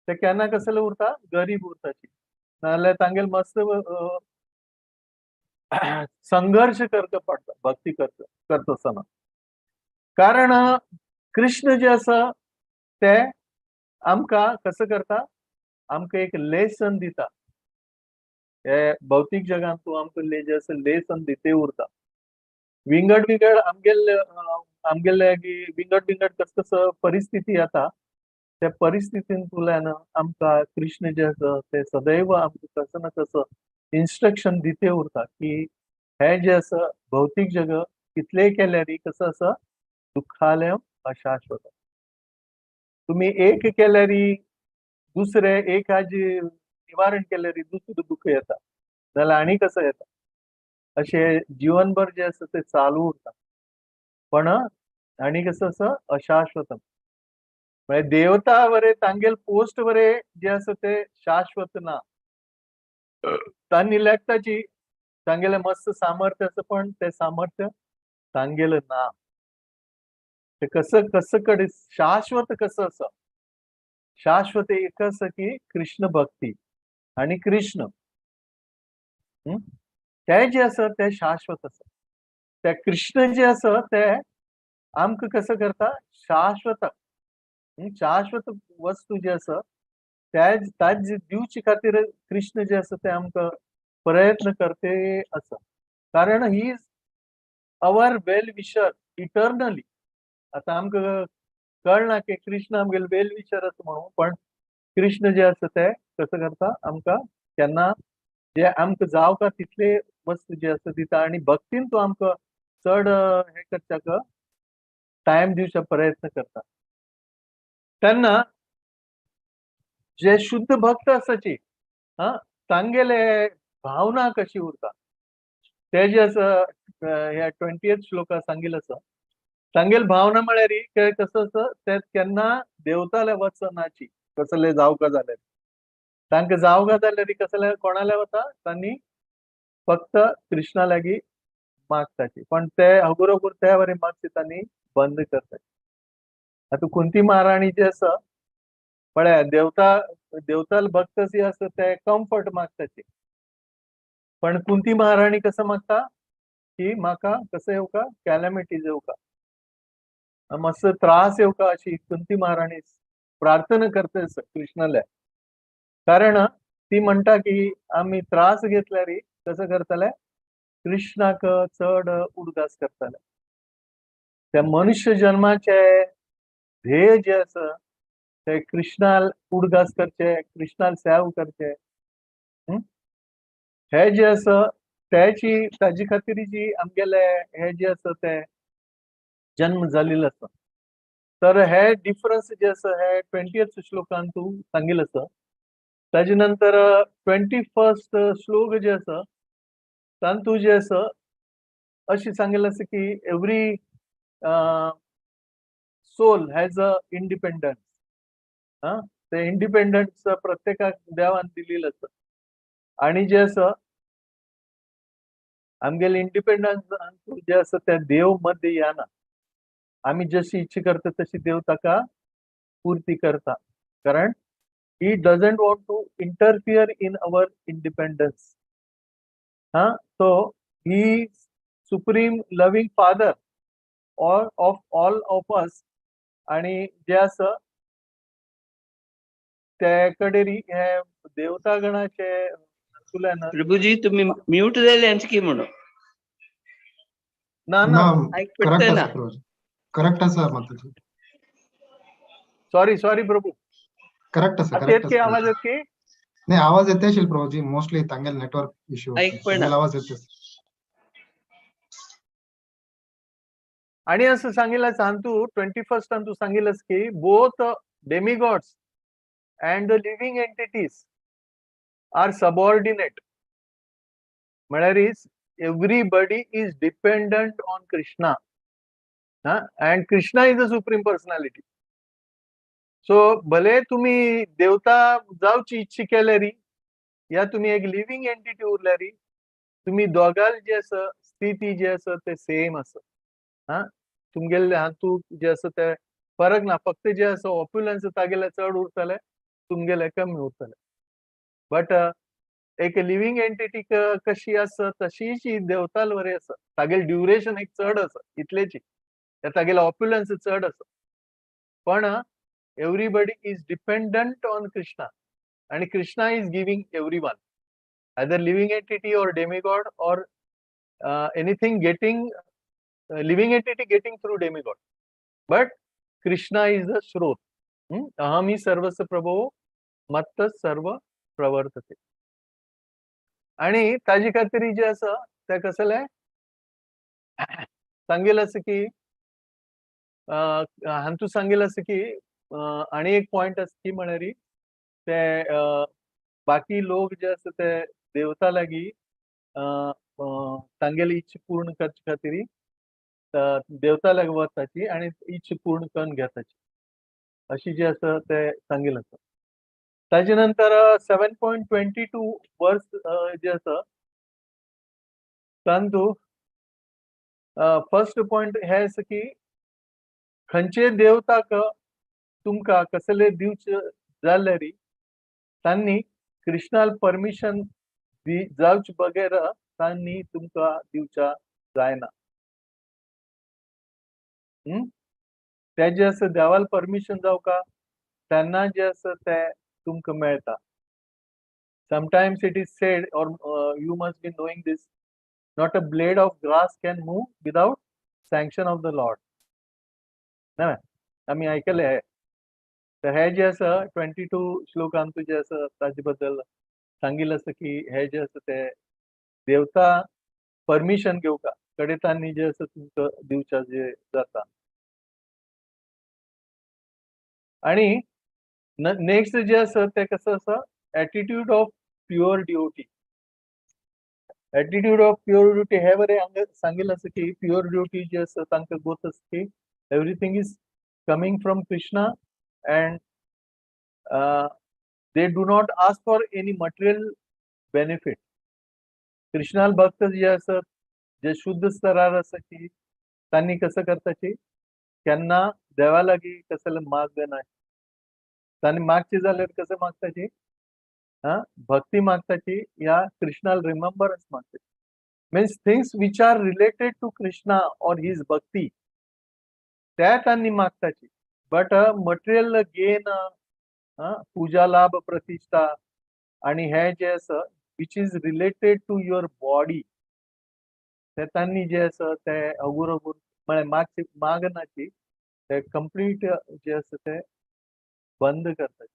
ते केन्ना कसले उरता गरीब उरताची, नाजाल्यार तांगेल मस्त संघर्ष करचो पडटा भक्ती करता आसतना. कारण कृष्ण जे आसा ते आमकां कसं करता आमकां एक लेसन दिता. हे भौतीक जगांत तूं आमकां जे आसा लेसन दिते उरता. विंगड विंगड आमगेले आमगेले विंगड विंगड कसं कसं परिस्थिती येता त्या परिस्थितींतल्यान आमकां कृष्ण जे आसा ते सदैव आमकां कसं ना कसं इन्स्ट्रक्शन दिते उरता की हे जे आसा भौतीक जग कितलेय केल्यारी कसं आसा दुःखालय अशाश्वत. तुमी एक केल्यारी दुसरे एक आज निवारण केल्यारी दुसरें दुःख येता, जाल्यार आनी कसं येता. अशें जीवनभर जे आसा ते चालू उरता. पण आनी कसं आसा अशाश्वत म्हळ्यार देवता वरे तांगेल पोस्ट वरे जे आसा ते शाश्वत ना. तांणी लेखताची तांगेले मस्त सामर्थ्य आसा पण ते सामर्थ्य तांगेले ना. ते कसं कसं कडे शाश्वत कसं आसा शाश्वत एक आसा की कृष्ण भक्ती आनी कृष्ण ते जे आसा ते शाश्वत आसा. ते कृष्ण जे आसा ते आमकां कसं करता शाश्वत शाश्वत वस्तू जे आसा त्या दिवचे खातीर कृष्ण जे आसा ते आमकां प्रयत्न करते आसा. कारण he is our well wisher eternally. आतां आमकां कळना की कृष्ण आमगेले वेल विशर आसा म्हणून, पण कृष्ण जे आसा ते कसं करता आमकां केन्ना जे आमकां जावका तितले वस्तू जे आसा दिता आनी भक्तीन तो आमकां चड हें करच्याक टायम दिवचो प्रयत्न करता. तेन्ना जे शुद्ध भक्त आसाची, हा, तांगेले भावना कशी उरता ते जे आसा, ह्या 20th श्लोका सांगिल्लें आसा. तांगेल भावना म्हळ्यार कसो आसा, ते केन्ना देवताले वचनाची, कसले जावका जाल्यार तांकां जावका जाल्यार कसले कोणाले वता, तांणी फक्त कृष्णा लागीं मागताची, पण ते हगुर हगुर त्या वरी मागचे तांणी बंद करता. आतां कुंती महाराणी जे आसा पळया, देवता देवताल भक्त जे आसा ते कम्फर्ट मागताची, पण कुंती महाराणी कसं मागता की म्हाका कसं येवका, कॅलॅमिटीज येवका, मातसो त्रास येवका, अशी कुंती महाराणी प्रार्थना करता कृष्णाल्या. कारण ती म्हणटा की आमी त्रास घेतल्यार कसं करतले, कृष्णाक चड उडगास करतले. त्या मनुष्य जन्माचे ध्येय जे आसा ते कृष्णाल उडगास करचे, कृष्णाल सेव करचे, हे जे आसा त्याची ताजी खातीर जी आमगेले हे जे आसा ते जन्म जालेलो आसा. तर हे डिफरन्स जे आसा हे 20th श्लोकान तूं सांगिल्लें आसा. ताजे नंतर 21st श्लोक जे आसा तातूंत जे आसा अशें सांगिल्लें आसा की every soul has a independence. हा, ते इंडिपेंडन्स प्रत्येकाक देवान दिलेलो आसा. आणि जे आसा आमगेले इंडिपेंडन्स जे आसा ते देव मध्य येना, आमी जशी इच्छा करता तशी देव ताका पूर्ती करता, कारण he doesn't want to interfere in our independence. हा, so he supreme loving father or of all of us. आणि जे आसा ते कडेन हे देवतागणाचे तुल्यान. प्रभुजी, तुम्ही म्यूट जाले की म्हणून. ना ना. आयक करेक्ट पडते ना. आसा प्रभुजी, करेक्ट आसा माताजी. Sorry sorry Prabhu. करेक्ट आसा. आता करेक्ट येत की आसा. आवाज प्रभुजी. येत की? नाही, आवाज येते असेल प्रभुजी, मोस्टली तांगेल नेटवर्क इश्यू. ऐक पण. आवाज येते. आणि असं सांगितलं सांगतू 21st तू सांगितलंस की both demigods and the living entities are subordinate, म्हळ्यार is everybody is dependent on Krishna and Krishna is a supreme personality. So भले तुम्ही देवता जावची इच्छा केल्यारी या तुम्ही एक लिव्हिंग एंटिटी उरल्यारी, तुम्ही दोगाल जे आसा स्थिती जे आसा ते सेम आसा. हा, तुमगेले हातूंत जे आसा ते फरक ना, फक्त जे आसा ऑप्युलन्स तागेले चड उरतले, तुमगेले कमी उरतले. बट एक लिव्हिंग एंटिटी कशी आसा तशीच ही देवताल वरी आसा, तागेले ड्युरेशन एक चड आसा इतलेची, तागेले ऑप्युलन्स चड आसा, पण everybody is dependent on Krishna आणि Krishna is giving every one, either living entity or demigod or anything getting living entity getting through demigod, but Krishna is the स्रोत. अहम ही सर्वस्य प्रभो मत्त सर्व प्रवर्तते. आणि ताजे खातीर जे आसा ते कसले सांगेल आसा की हांतू सांगेल आसा की आणि एक पॉइंट आसा की म्हळ्यार ते बाकी लोक जे आसा ते देवता लागीं तांगेली इच्छा पूर्ण करचे खातीर देवता लागीं वताची आणि इच्छा पूर्ण करून घेताची, अशी जे आसा ते सांगेल आसा. ताजे नंतर 7.22 वर्स जे आसा तातूंत फर्स्ट पॉइंट हे आसा की खंयचे देवताक तुमकां कसले दिवचे जाल्यार तांणी कृष्णाल परमिशन जावचे बगैर तांणी तुमकां दिवच्या जायना. ते जे आसा देवाल परमिशन जावका तेन्ना जे आसा ते तुमकां मेळटा. Sometimes it is said, or you must be knowing this, not a blade of grass can move without sanction of the Lord. ना आमी आयकले हे. तर हे जे आसा 22 श्लोकान जे आसा ताजे बद्दल सांगिल्लें आसा की हे जे आसा ते देवता परमिशन घेवका. कडे तांणी जे आसा तुमकां दिवच्या जे जाता. आणि नेक्स्ट जे आसा ते कसं आसा, attitude of pure devotee. Attitude of pure devotee हे बरें हांगा सांगिल्लें आसा की प्युअर ड्युटी जी आसा तांकां गोत आसा की everything is coming from Krishna and they do not ask for any material benefit. Krishnal भक्त जे आसत जे शुद्ध स्तरार आसा की तांणी कसं करताची केन्ना देवा लागीं कसले माग ना, तांणी मागची जाल्यार कसं मागताची, हा भक्ती मागताची या Krishnal remembrance मागताची. Means things which are related to Krishna or his bhakti त्या तांणी मागताची. बट मटेरियल गेन, पुजा लाभ प्रतिष्ठा आणि हे जे आसा which is related to your body ते तांणी जे आसा ते अगूर अगूर म्हळ्यार मागची मागनाची ते कंप्लीट जे आसा ते बंद करतात.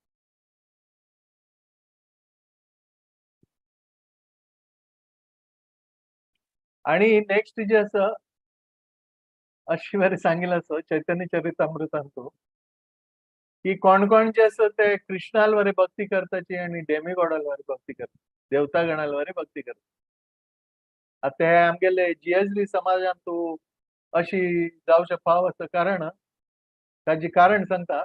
आणि नेक्स्ट जे आसा अशी बरें सांगिल्लें आसा चैतन्य चरितामृतांत की कोण कोण जे आसा ते कृष्णाल वरे भक्ती करताची आणि डेमिगॉडाल वरे भक्ती करता, देवता गणाल वरे भक्ती करता. आतां हे आमगेले जीएसबी समाजान तूं अशी जावचें फाव आसा, कारण ताजें कारण सांगता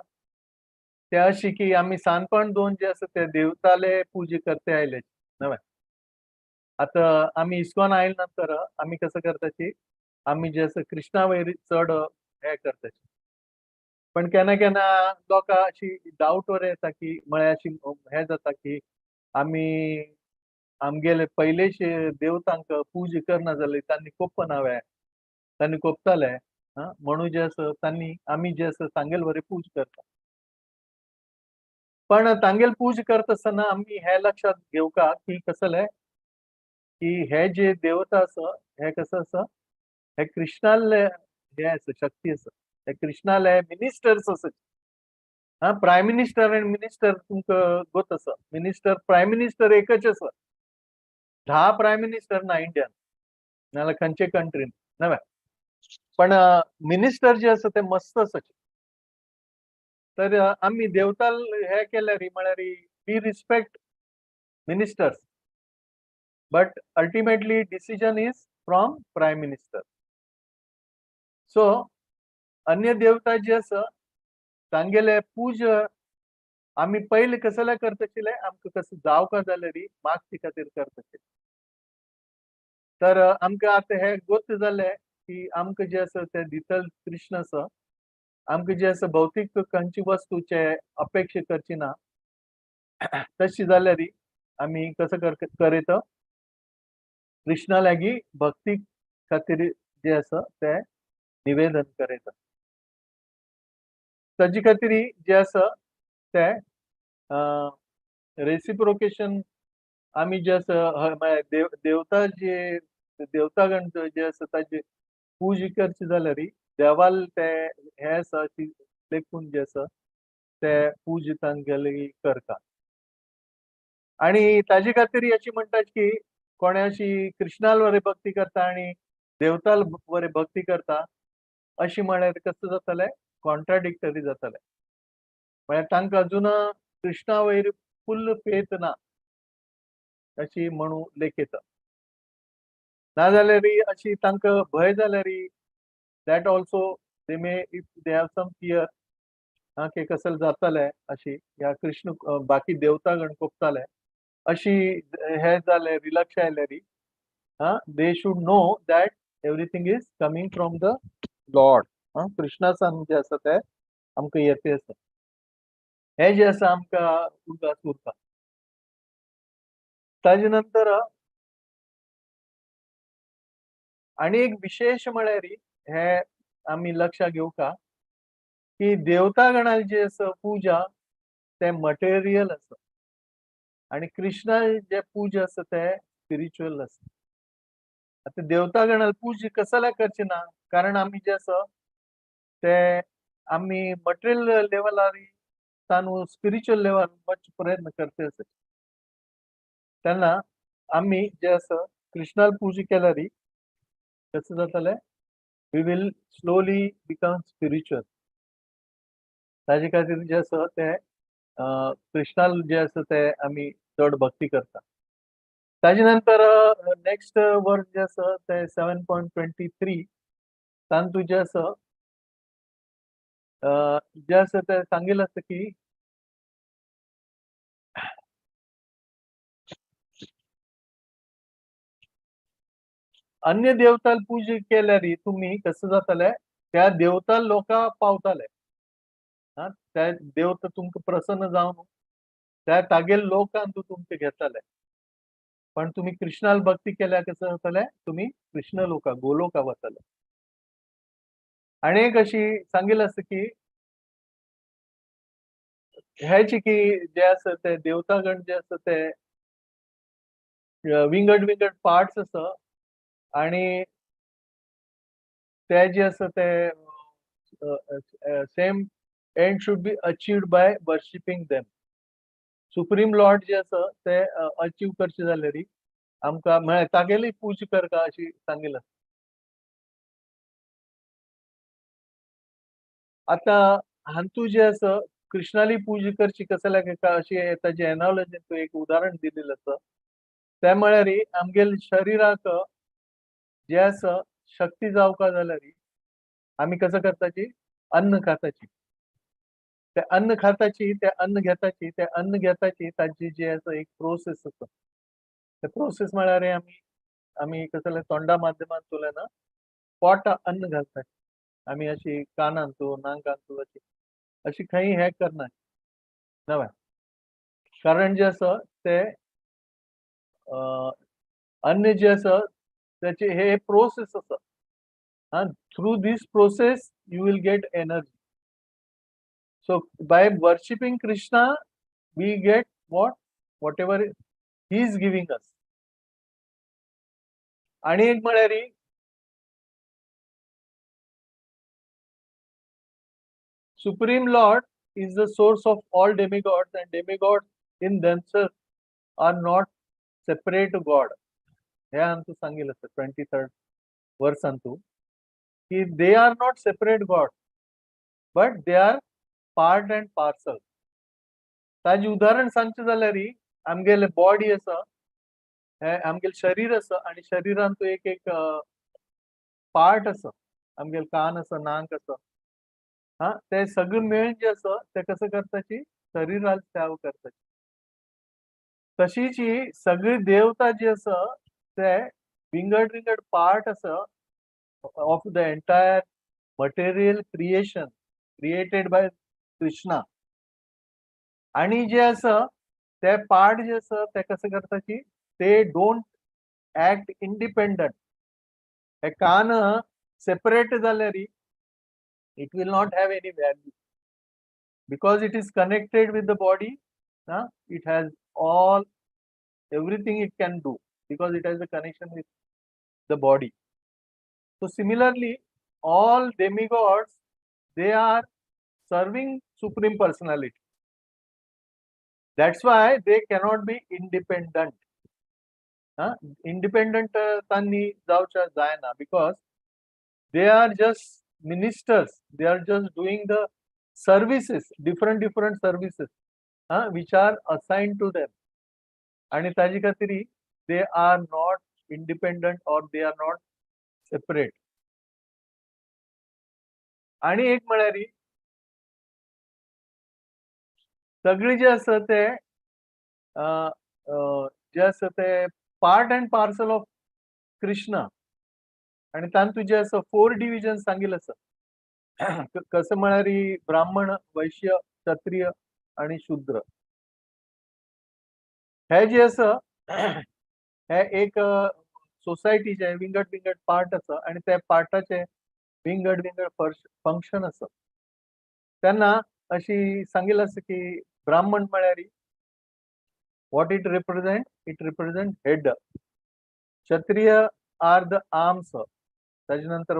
ते अशी की आमी सानपण दोन जे आसा ते देवताले पुजा करते आयले नवे. आतां आमी इस्कॉन आयले नंतर आमी कसं करताची, आमी जे आसा कृष्णा वयर चड हे करताची. पण केन्ना केन्ना लोकां अशी डावट वर येता की म्हळ्यार अशी हे जाता की आमी आमगेले पयलेचे देवतांक पुजा करना जाली तांणी कोप्पनावे, तांणी कोपताले म्हणून जे आसा तांणी आमी जे आसा तांगेल बरें पूजा करता. पण तांगेल पूजा करता आसतना आमी हे लक्षात घेवका की कसले की हे जे देवता आसा हे कसं आसा, हे कृष्णाले हे आसा शक्ती आसा, हे कृष्णाले मिनिस्टर्स आसा. हा प्रायम मिनिस्टर आनी मिनिस्टर तुमकां गोत आसा, मिनिस्टर प्रायम मिनिस्टर एकच आसा, 10 प्रायम मिनिस्टर ना इंडियान नाल्यार खंयचे कंट्रीन नवे, पण मिनिस्टर जे आसा ते मस्त आसा. तर आमी देवताल हे केल्यार म्हळ्यार we respect ministers but ultimately decision is from prime minister. So अन्य देवता जे आसा तांगेले पूजा आमी पयले कसले करताशिल्ले, आमकां कसं जावका जाल्यार मागचे खातीर करताशिल्ले. तर आमकां आतां हे गोत जालें की आमकां जे आसा ते दितल कृष्ण आसा, आमकां जे आसा भौतीक खंयची वस्तूचे अपेक्षा करची ना, तशी जाल्यार आमी कसं करता कृष्णा लागीं भक्ती खातीर जे आसा ते निवेदन करता. ताजे खातीर जे आसा ते रेसिप्रोकेशन आमी जे आसा देवता जे देवतागण जे आसा ताजे पूजा करची जाल्यार देवाल ते हे आसा लेखून जे आसा ते पूजा तांगेली करता. आणि ताजे खातीर अशी म्हणटात की कोणे अशी कृष्णाल वरे भक्ती करता आणि देवताल वरे भक्ती करता अशी म्हळ्यार कसं जातलें, कॉन्ट्राडिक्टरी जातलें. म्हळ्यार तांकां अजून कृष्णा वयर फुल्ल फेत ना अशी म्हणू लेखयता. नाजाल्यार अशी तांकां भंय जाल्यार that also they may if they have some fear की कसं जातलें अशी ह्या कृष्ण बाकी देवता गण कोपताले अशी हे जालें रिलक्ष आयल्यार they should know that everything is coming from the lord. कृष्णासान जे आसा ते आमकां येते आसा, हे जे आसा आमकां उडगास उरता. ताजे नंतर आनी एक विशेश म्हळ्यार हे आमी लक्षात घेवका की देवता गणाल जे आसा पूजा ते मटेरियल आसा आणि कृष्णा जे पूजा आसा ते स्पिरिच्युअल आसा. आतां देवता गणाल पूजा कसल्या करची ना, कारण आमी जे आसा ते आमी मटेरियल लेवलार तानू स्पिरिच्युअल लेवल वच प्रयत्न करते आसा, तेन्ना आमी जे आसा कृष्णाल पूजा केल्यार कसं जातलें, we will slowly become spiritual. ताजे खातीर जें आसा तें कृष्णाल जें आसा तें आमी चड भक्ती करता. ताजे नंतर नेक्स्ट वर्स जें आसा तें 7.23, तातूंत जें आसा जें आसा तें सांगिल्लें आसा की अन्य देवताल पूजा केल्यार तुमी कसं जातलें, त्या देवताल लोकां पावताले. हा, त्या देवता तुमकां प्रसन्न जावन त्या तागेल लोकांत तुमकां घेताले. पण तुमी कृष्णाल भक्ती केल्यार कसं जातलें, तुमी कृष्ण लोका गोलोका वतले. आनी एक अशी सांगिल्लें आसा की हेची की जे आसा ते देवतागण जे आसा ते विंगड विंगड पार्ट्स आसा आनी ते जे आसा ते same end should be achieved by worshipping them. Supreme lord जे आसा ते अचीव करचे जाल्यार आमकां म्हळ्यार तागेली पूजा करका अशी सांगिल्लें. आतां हातूंत जें आसा कृष्णाली पूजा करची कसं काय अशी ताजी एनालॉजी तूं एक उदाहरण दिलेलें आसा. तें म्हळ्यार आमगेले शरिराक जें आसा शक्ती जावका जाल्यार आमी कसं करताची, अन्न खाताची. ते अन्न खाताची, ते अन्न घेताची, ते अन्न घेताची ताजी जी आसा एक प्रोसेस आसा. ते प्रोसेस म्हळ्यार आमी आमी कसं जाल्यार तोंडा माध्यमांतल्यान पोटा अन्न घालता. आमी अशी कानांतू नाकांतू अशी अशी खंय हें करना नवें, कारण जें आसा तें अन्न जें आसा ताचे हे प्रोसेस आसा. Through this process you will get energy. So by worshipping Krishna we get what whatever he is giving us. आनी एक म्हळ्यार Supreme Lord is the source of all demigods, and demigods in themselves are not separate to God. हे आमकां सांगिल्लें आसा 23rd वर्सांतू की they are not separate God, but they are part and parcel. ताजें उदाहरण सांगचें जाल्यार आमगेले बॉडी आसा, हे आमगेलें शरीर आसा आनी शरिरांत एक एक पार्ट आसा, आमगेले कान आसा, नाक आसा. हा, ते सगळे मेळून जे आसा ते कसं करताची, शरीराक सेवा करताची. तशीच ही सगळी देवता जी आसा ते विंगड विंगड पार्ट आसा of the entire material creation created by Krishna. आनी जे आसा ते पार्ट जे आसा ते कसं करताची, ते don't act independent. हे कान सेपरेट जाल्यार it will not have any value because it is connected with the body. It has all everything it can do because it has a connection with the body. So similarly, all demigods, they are serving Supreme Personality. That's why they cannot be independent. Independent तांनी जावच्या जायना because they are just ministers. They are just doing the services, different different services which are assigned to them. आणि ताजे खातीर they are not independent or they are not separate. आणि एक म्हळ्यार सगळी जे आसा ते जे आसा ते part and parcel of Krishna. आणि तातूंत जे आसा 4 डिविजन सांगिल्लें आसा. कसं म्हळ्यार ब्राह्मण, वैश्य, क्षत्रिय आणि शूद्र. हे जे आसा हे एक सोसायटीचे विंगड विंगड पार्ट आसा आणि त्या पार्टाचे विंगड विंगड फंक्शन आसा. तेन्ना अशी सांगिल्लें आसा की ब्राह्मण म्हळ्यार what it represent, it represent head. Kshatriya are the arms. ताजे नंतर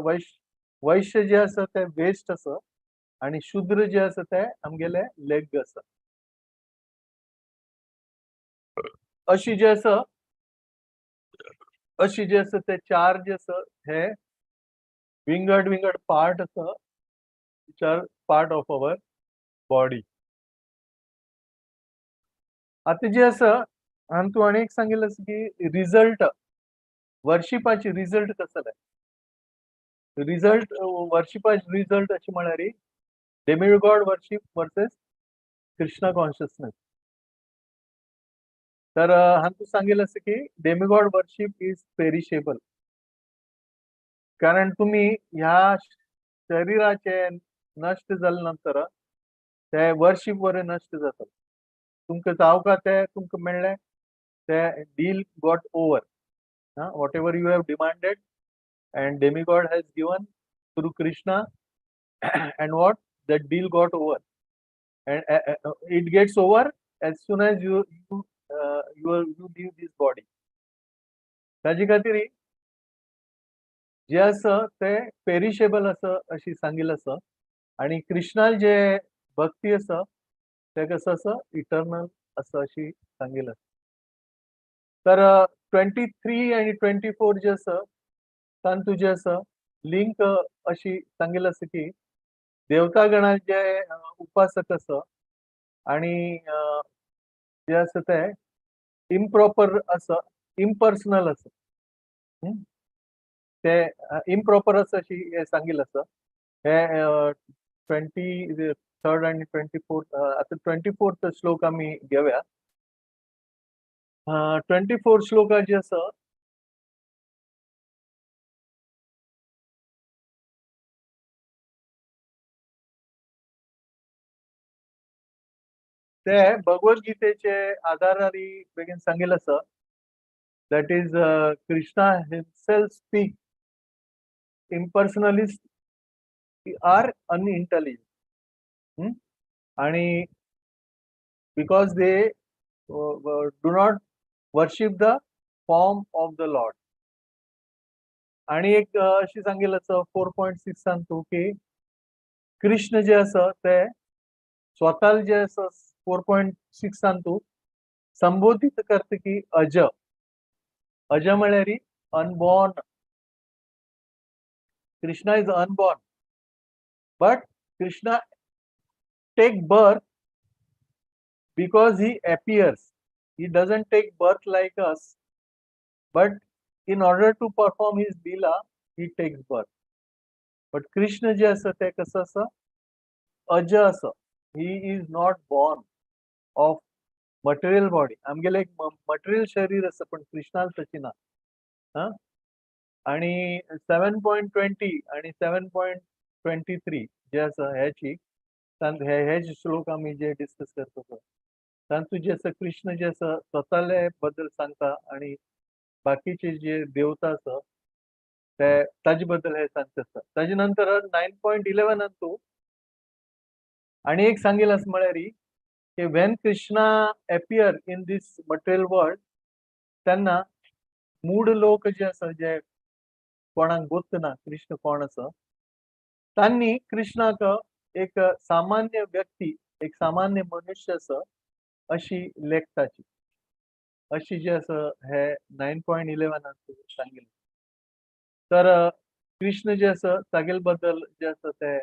वैश्य जे आसा ते वेस्ट आसा आणि शूद्र जे आसा ते आमगेले लेग आसा. अशी जे आसा अशी जे आसा ते चार जे आसा हे विंगड विंगड पार्ट आसा which are part of our body. आतां जे आसा आनी तूं आनी एक सांगिल्लें आसा की रिजल्ट वर्शिपाची रिजल्ट कसले, रिजल्ट वर्शिपाचे रिजल्ट अशें म्हळ्यार demigod worship versus Krishna consciousness. तर हांतूं सांगिल्लें आसा की डेमिगॉड वर्शीप is perishable, कारण तुमी ह्या शरिराचे नश्ट जाले नंतर ते वर्शीप बरें नश्ट जाता. तुमकां जावका ते तुमकां मेळ्ळें, ते deal got over. Whatever you have demanded and demigod has given through Krishna and what that deal got over and it gets over as soon as you leave this body. ताजे खातीर जे आसा ते पेरिशेबल आसा अशी सांगिल्लें आसा आनी कृष्णाल जे भक्ती आसा ते कसं आसा इटर्नल आसा अशी सांगिल्लें आसा. तर 23 आनी 24 जे आसा तातूंत जे आसा लिंक अशी सांगिल्लें आसा की देवतागणाचे उपासक आसा आनी जे आसा ते इम्प्रॉपर आसा, इम्पर्सनल आसा, ते इम्प्रॉपर आसा अशी हें सांगिल्लें आसा. हे 23rd आनी 24th, आतां 24th श्लोक आमी घेवया. 24 श्लोका जे आसा ते भगवद्गीतेचे आधारार बेगीन सांगिल्लें आसा. That is Krishna himself speak impersonalist are unintelligent आणि because they do not worship the form of the lord. आणि एक अशी सांगिल्लें आसा 4.6 तूं की कृष्ण जे आसा ते स्वताल जे आसा 4.6 तूं संबोधित करता की अज, अज म्हळ्यार unborn. Krishna is unborn but Krishna take birth because he appears. He doesn't take birth like us, but in order to perform his leela he takes birth. But Krishna जे आसा ते कसं आसा अज आसा. He is not born of material body. आमगेले एक material शरीर आसा पण कृष्णाल तशी ना. आणि 7.20 आणि 7.23 जे आसा ह्याची हे जे श्लोक आमी जे डिस्कस करता तातूंत जे आसा कृष्ण जे आसा स्वताले बद्दल सांगता आणि बाकीचे जे देवता आसा ते ताजे बद्दल हे सांगता आसा. ताजे नंतर 9.11 तूं आणि एक सांगिल्लें आसा म्हळ्यार की when Krishna appear in this material world तेन्ना मूड लोक जे आसा जे कोणाक गोत्त ना कृष्ण कोण आसा तांणी कृष्णाक एक सामान्य व्यक्ती, एक सामान्य मनुष्य आसा अशी लेखताची अशी जे आसा हे 9.11 सांगिल्लें. तर कृष्ण जे आसा तागेले बद्दल जे आसा ते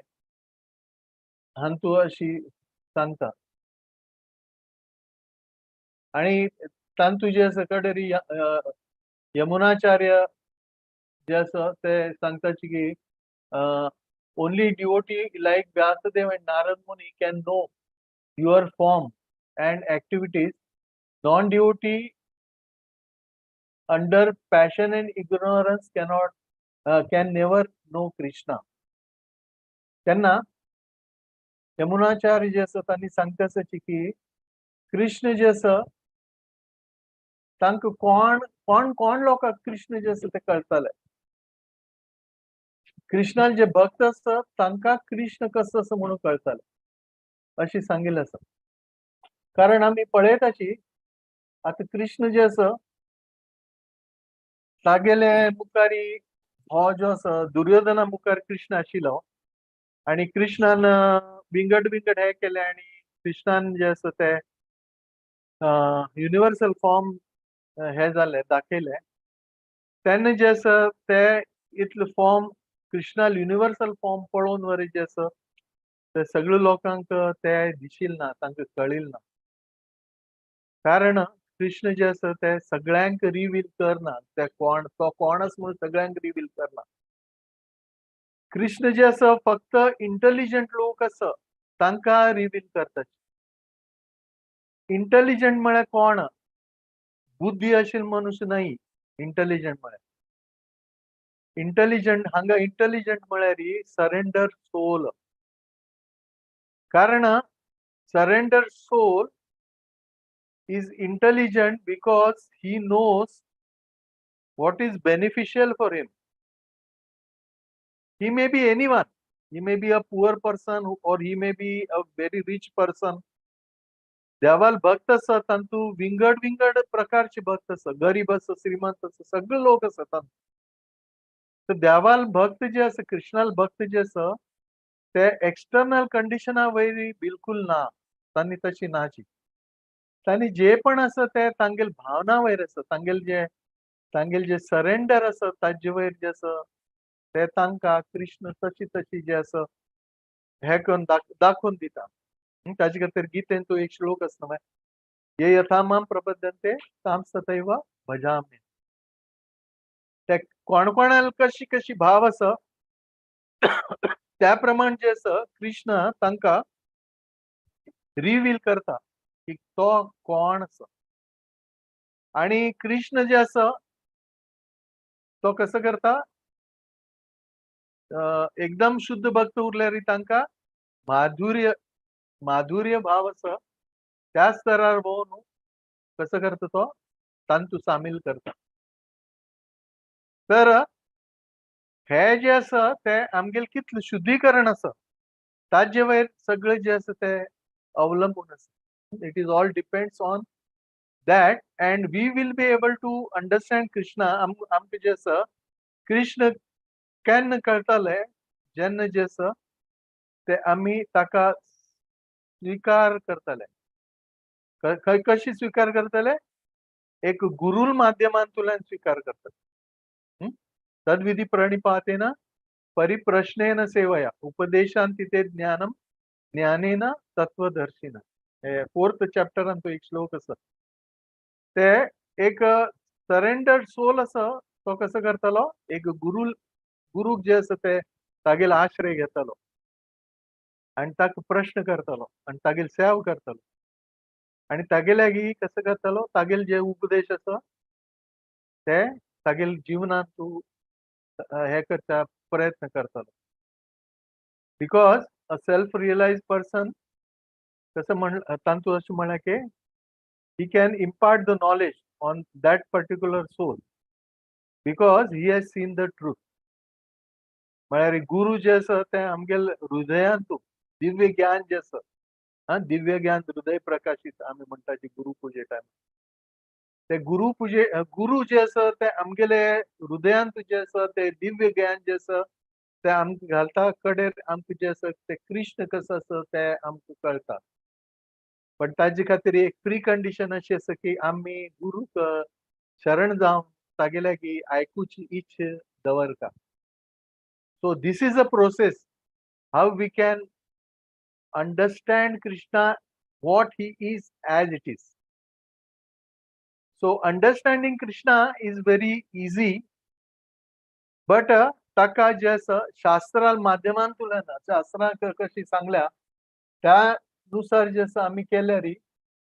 हांतू अशी सांगता. आणि तांतू जे आसा कडेरी यमुनाचार्य जे आसा ते सांगताची की only devotee like Vyasadeva and Narad Muni can know your form and activities. Non devotee under passion and ignorance cannot can never know Krishna. तेन्ना यमुनाचार्य जे आसा तांणी सांगता आसा की कृष्ण जे आसा तांकां कोण कोण कोण लोकांक कृष्ण जे आसा ते कळटाले. कृष्णाल जे भक्त आसता तांकां कृष्ण कसो आसा म्हणून कळटाले अशी सांगिल्लें आसा. कारण आमी पळयताची आतां कृष्ण जे आसा तागेले मुखारी हो जो आसा दुर्योधना मुखार कृष्ण आशिल्लो आनी कृष्णान विंगड विंगड हे केले आनी कृष्णान जे आसा ते युनिवर्सल फॉर्म हे जाले दाखयले. तेन्ना जे आसा ते इतले फॉर्म कृष्णाल युनिवर्सल फॉर्म पळोवन वरी जे आसा ते सगळे लोकांक ते दिशील ना, तांकां कळील ना. कारण कृष्ण जे आसा ते सगळ्यांक रिवील करना, ते कोण तो कोण आसा म्हणून सगळ्यांक रिवील करना. कृष्ण जे आसा फक्त इंटेलिजंट लोक आसा तांकां रिवील करता. इंटेलिजंट म्हळ्यार कोण? बुद्धी आशिल्लो मनुष्य न्हय इंटेलिजंट म्हळ्यार. इंटेलिजंट हांगा इंटेलिजंट म्हळ्यार सरेंडर सोल. कारण surrender soul is intelligent because he knows what is beneficial for him. He may be anyone. He may be a poor person or he may be a very rich person. देवाल भक्त आसा तांतू विंगड विंगड प्रकारचे भक्त आसा, गरीब आसा, श्रीमंत आसा, सगळे लोक आसा तांतू. तर देवाल भक्त जे आसा, कृष्णाल भक्त जे आसा, ते एक्सटर्नल कंडिशना वयरी बिलकुल ना, तांणी तशी नाची. तांणी जे पण आसा ते तांगेल भावना वयर आसा, तांगेल जे सरेंडर आसा ताजे वयर जे आसा ते तांकां कृष्ण तशी तशी जे आसा हे करून दाखोवन दिता. ताजे खातीर गीतेन तो एक श्लोक आसा न्हय, ये यथा मां प्रपद्यन्ते तां तथैव भजामि. ते कोण कोणाल कशी कशी भाव आसा त्या प्रमाण जे आसा कृष्ण तांकां रिवील करता की तो कोण आसा. आणि कृष्ण जे आसा तो कसो करता, एकदम शुद्ध भक्त उरल्यार तांकां माधुर्य माधुर्य भाव आसा त्या स्तरार भोवन कसो करता तो तांतू सामील करता. तर हे जे आसा ते आमगेले कितलें शुद्धीकरण आसा ताजे वयर सगळें जे आसा ते अवलंबून आसा. It is all depends on that and we will be able to understand Krishna. आमकां जे आसा कृष्ण केन्ना कळटाले जेन्ना जे आसा ते आमी ताका स्विकार करताले. कशी स्विकार करताले? एक गुरुल माध्यमांतल्यान स्विकार करतात. तद्विधी प्रणिपातेन परिप्रश्नेन सेवया उपदेशांति ते ज्ञानम ज्ञानेन तत्वदर्शिना. फोर्थ चॅप्टरान तो एक श्लोक आसा. ते एक सरेंडर सोल आसा तो कसो करतालो, एक गुरु गुरुक जे आसा ते तागेलो आश्रय घेतालो आनी ताका प्रश्न करतालो आनी तागेली सेवा करतालो आनी तागेले लागीं कसो करतालो, तागेले जे उपदेश आसा ते तागेले जिवनांत तूं हे करता प्रयत्न करतालो. Because a self realize person कसं म्हण तांतू अशें म्हणलां की he can impart the knowledge on that particular soul because he has seen the truth. म्हळ्यार गुरु जे आसा ते आमगेले हृदयांतू दिव्य ज्ञान जे आसा, हा दिव्य ज्ञान हृदय प्रकाशित आमी म्हणटा जी गुरु पुजे टायम, ते गुरु पुजे गुरु जे आसा ते आमगेले हृदयांत जे आसा ते दिव्य ज्ञान जे आसा ते आमकां घालता कडेर आमकां जे आसा ते कृष्ण कसो आसा ते आमकां कळटा. पण ताजे खातीर एक प्री कंडिशन अशी आसा की आमी गुरूक शरण जावन तागेले लागीं आयकुची इच्छा दवरता. So this is a process how we can understand Krishna what he is as it is. So understanding Krishna is very easy, but ताका जे आसा शास्त्रा माध्यमांतल्यान शास्त्रां कशी सांगल्या त्यानुसार जे आसा आमी केल्यार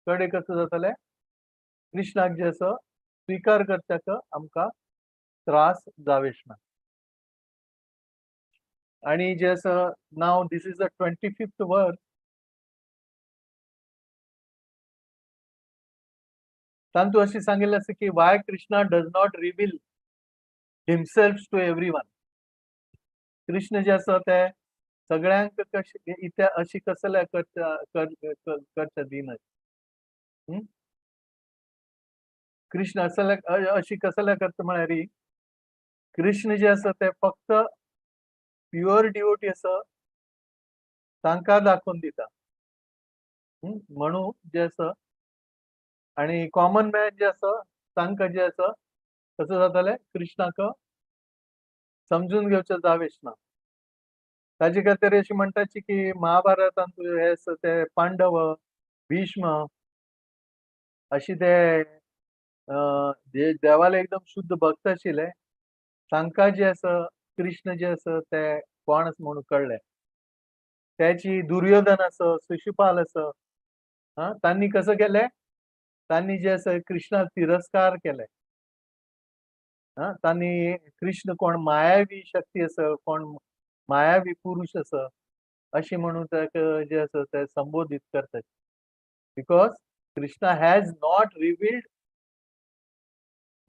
कडे कसं जातलें, कृष्णाक जे आसा स्विकार करच्याक आमकां त्रास जावेश ना. आणि जे आसा now this is the 25th verse. तांतू अशी सांगिल्लें आसा की why Krishna does not reveal himself to everyone. Krishna जे आसा ते सगळ्यांक कशे इथे अशी कसल्या करच्या दिना. कृष्ण असल्या अशी कसल्या करता म्हळ्यार कृष्ण जे आसा ते फक्त प्युअर डिवोटी आसा तांकां दाखोवन दिता. म्हणून जे आसा आणि कॉमन मॅन जे आसा तांकां जे आसा कसं जातालें कृष्णाक समजून घेवचें जावेश ना. ताजे खातीर अशें म्हणटाची की महाभारतांत हे आसा ते पांडव, भीष्म अशी ते जे देवाले एकदम शुद्ध भक्त आशिल्ले, तांकां जे आसा कृष्ण जे आसा ते कोण आसा म्हणून कळ्ळें. त्याची दुर्योधन आसा, शिशुपाल आसा, आं, तांणी कसं केलें, तांणी जे आसा कृष्णाक तिरस्कार केले. आं, तांणी कृष्ण कोण मायावी शक्ती आसा, कोण मायावी पुरुष आसा अशें म्हणून ताका जे आसा ते संबोधीत करतात. Because Krishna has not revealed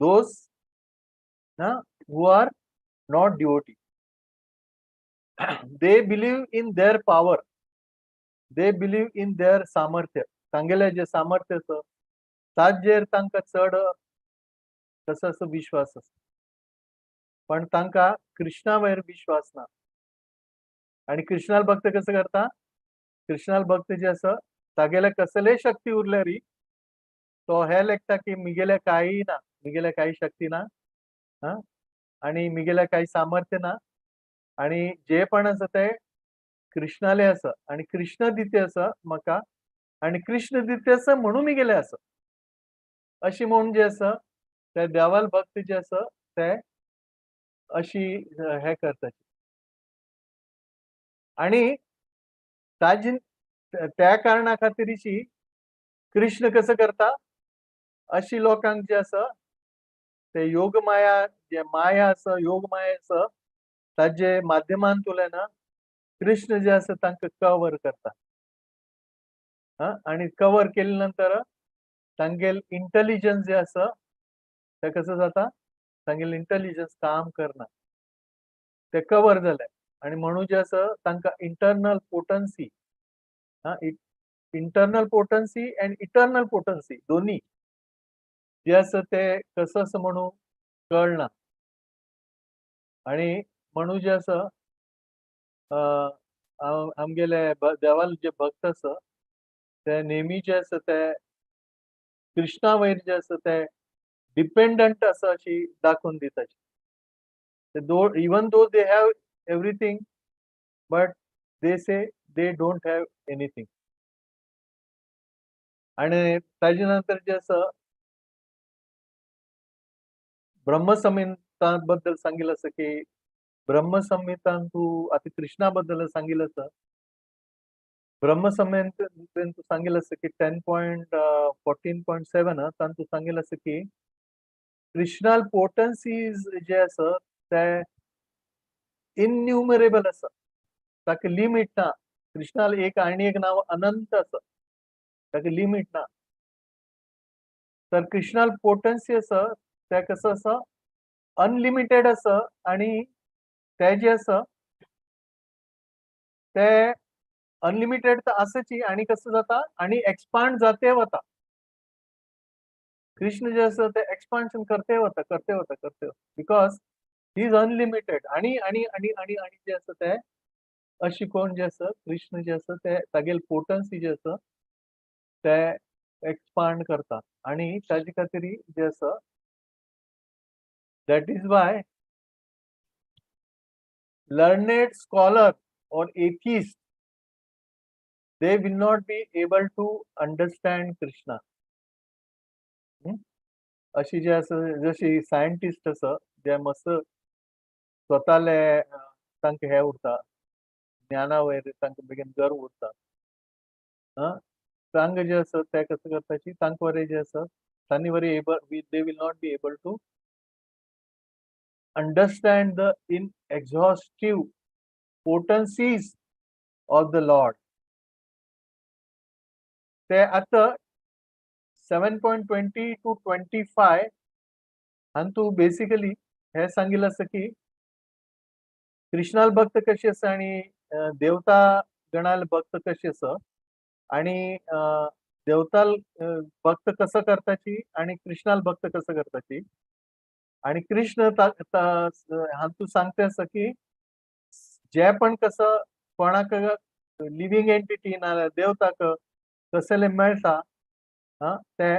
those who are not devotee. They believe in their power, they believe in their सामर्थ्य. तांगेले जे सामर्थ्य आसा ताजेर तांकां चड कसो असो विश्वास आसा, पण तांकां कृष्णा वयर विश्वास ना. आणि कृष्णाल भक्त कसं करता, कृष्णाल भक्त जे आसा तागेले कसले शक्ती उरल्यारी तो हे लेखता की मिगेले काही ना, मिगेले काही शक्ती ना, हा, आणि मिगेले काही सामर्थ्य ना, आणि जे पण आसा ते कृष्णाले आसा आणि कृष्ण दिते आसा म्हाका, आणि कृष्ण दिते आसा म्हणून मिगेले आसा, अशी म्हणून जे आसा ते देवाल भक्त जे आसा ते अशी हे करतात. आणि ताजी त्या कारणा खातीरशी कृष्ण कसं करता, अशी लोकांक जे आसा ते योगमाया, जे माया आसा, योगमाया आसा ताजे माध्यमांतल्यान कृष्ण जे आसा तांकां कवर करता. हा, आणि कवर केले नंतर तांगेल इंटेलिजन्स जे आसा ते कसं जाता, तांगेल इंटेलिजन्स काम करना, ते कवर जाले. आणि म्हणून जे आसा तांकां इंटरनल पोटन्सी, हा, internal potency and eternal potency दोन्ही जे आसा ते कसं आसा म्हणून कळना. आणि म्हणून जे आसा आमगेले देवाल जे भक्त आसा ते नेहमी जे आसा ते कृष्णा वयर जे आसा ते डिपेंडंट आसा अशी दाखोवन दिता. Though even though they have everything but they say they don't have anything. आणि ताजे नंतर जे आसा ब्रह्मसंहिता बद्दल सांगितलं असं की ब्रह्मसंहितान तू आता कृष्णा बद्दल सांगितलं असं, ब्रह्मसंहितेन तू सांगितलं असं की 10.14.7 तान तू सांगितलं असं की कृष्णाल पोटन्सीज जे आसा ते इन्युमरेबल आसा, ताका लिमीट ना. कृष्णाल एक आनी एक नांव अनंत आसा, ताका लिमीट ना. तर कृष्णाल पोटन्सी आसा ते कसं आसा अनलिमिटेड आसा, आणि ते जे आसा ते अनलिमिटेड तर आसाची, आणि कसं जाता आणि एक्सपांड जाते वता. कृष्ण जे आसा ते एक्सपान्शन करते वता, करते वता, करते वता, because he is unlimited. आणि आणि आणि आणि आणि जे आसा ते अशी कोण जे आसा कृष्ण जे आसा ते तागेल पोटन्सी जे आसा ते एक्सपांड करता. आणि ताजे खातीर जे आसा that is why learned scholar or atheist, they will not be able to understand Krishna. अशी जे आसा जशी सायंटिस्ट आसा जे मस्त स्वताले तांकां हे उरता ज्ञाना वयर तांकां बेगीन गर्व उरता. तांकां जे आसा ते कसं करताची तांकां वरी जे आसा तांणी वरी able they will not be able to understand the inexhaustive potencies of the Lord. ते आता 7.20 to 25 हातूंत बेसिकली हे सांगितलं आसा की कृष्णाल भक्त कशी आसा आणि देवता गणाल भक्त कशी आसा, आणि देवताल भक्त कसं करताची आणि कृष्णाल भक्त कसं करताची. आणि कृष्ण हातूंत सांगते आसा की जे पण कसं कोणाक लिव्हिंग एंटिटी ना देवताक कसले मेळटा, हा, ते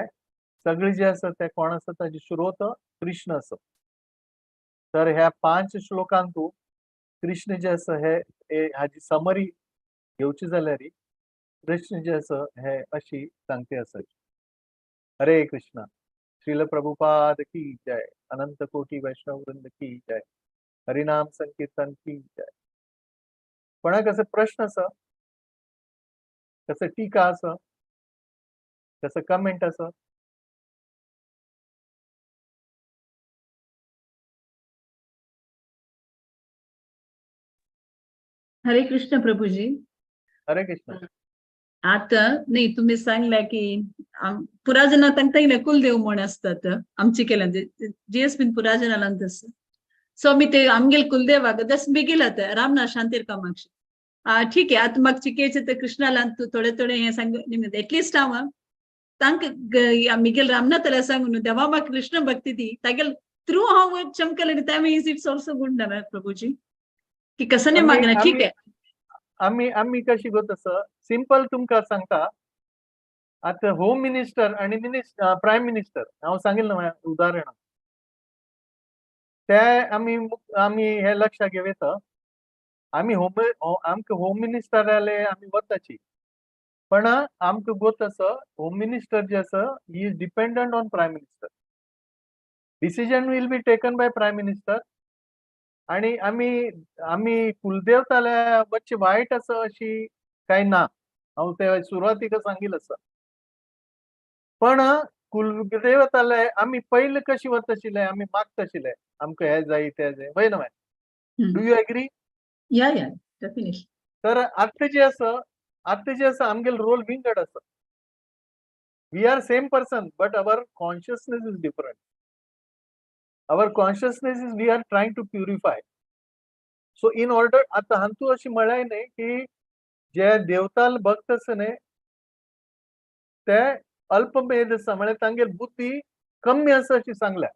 सगळे जे आसा ते कोण आसा ताजे स्रोत कृष्ण आसा. तर ह्या 5 श्लोकांतू कृष्ण जे आसा हे हाजी समरी घेवची जाल्यार कृष्ण जे आसा हे अशी सांगते आसा. हरे कृष्णा. श्रील प्रभुपाद की जय. अनंत कोटी वैष्णव वृंद की जय. हरिनाम संकीर्तन की जय. कोणाक असे प्रश्न आसा, कसं टीका आसा, कसं कमेंट आसा? हरे कृष्ण प्रभूजी. हरे कृष्ण. आता नाही तुम्ही सांगला की पुराजना तांकां कुलदेव म्हण आसतात आमचे केल्या जीएस बीन पुराजनाला तसं. सो मी ते आमगेल कुलदेवाक जस मी गेला रामनाथ शांतीर कामाक्षी. ठीक आहे, आता म्हाका चिकेचे ते कृष्णाला तूं थोडे थोडे हे सांग एटलिस्ट हांव तांकां मिगेल रामनाथाला सांगून देवा म्हाका कृष्ण भक्ती दी तागेल थ्रू हांव चमकले न्ही तें is it's also good ना प्रभूजी की कसं नाही मागना. ठीक आहे, आम्ही आम्ही कशी गोत आसा सिंपल तुमकां सांगता. आतां होम मिनिस्टर आनी प्रायम मिनिस्टर हांव सांगील ना उदाहरण ते आमी आमी हे लक्षात घेवं येता. आमी होम आमकां होम मिनिस्टर जाले आमी वताची, पण आमकां गोत आसा होम मिनिस्टर जे आसा he is dependent on prime minister. Decision will be taken by prime minister. आणि आमी आमी कुलदेवताल्या वच्चे वायट आसा अशी काय ना, हांव ते सुरवातीक सांगील आसा. पण कुलदेवताले आमी पयले कशी वताशिल्ले, आमी मागताशिल्ले आमकां हे जाय ते जाय, वय न्हय? Do you agree? Yeah yeah definitely. तर आतां जे आसा आतां जे आसा आमगेलो रोल विंगड आसा. We are same person but our consciousness is different. Our consciousness is we are trying to purify. So in order आतां हांतू अशें म्हळ्यार न्ही की जे देवताल भक्त आसा न्ही ते अल्पमेध आसा, म्हळ्यार तांगेल बुद्धी कमी आसा अशी सांगल्या.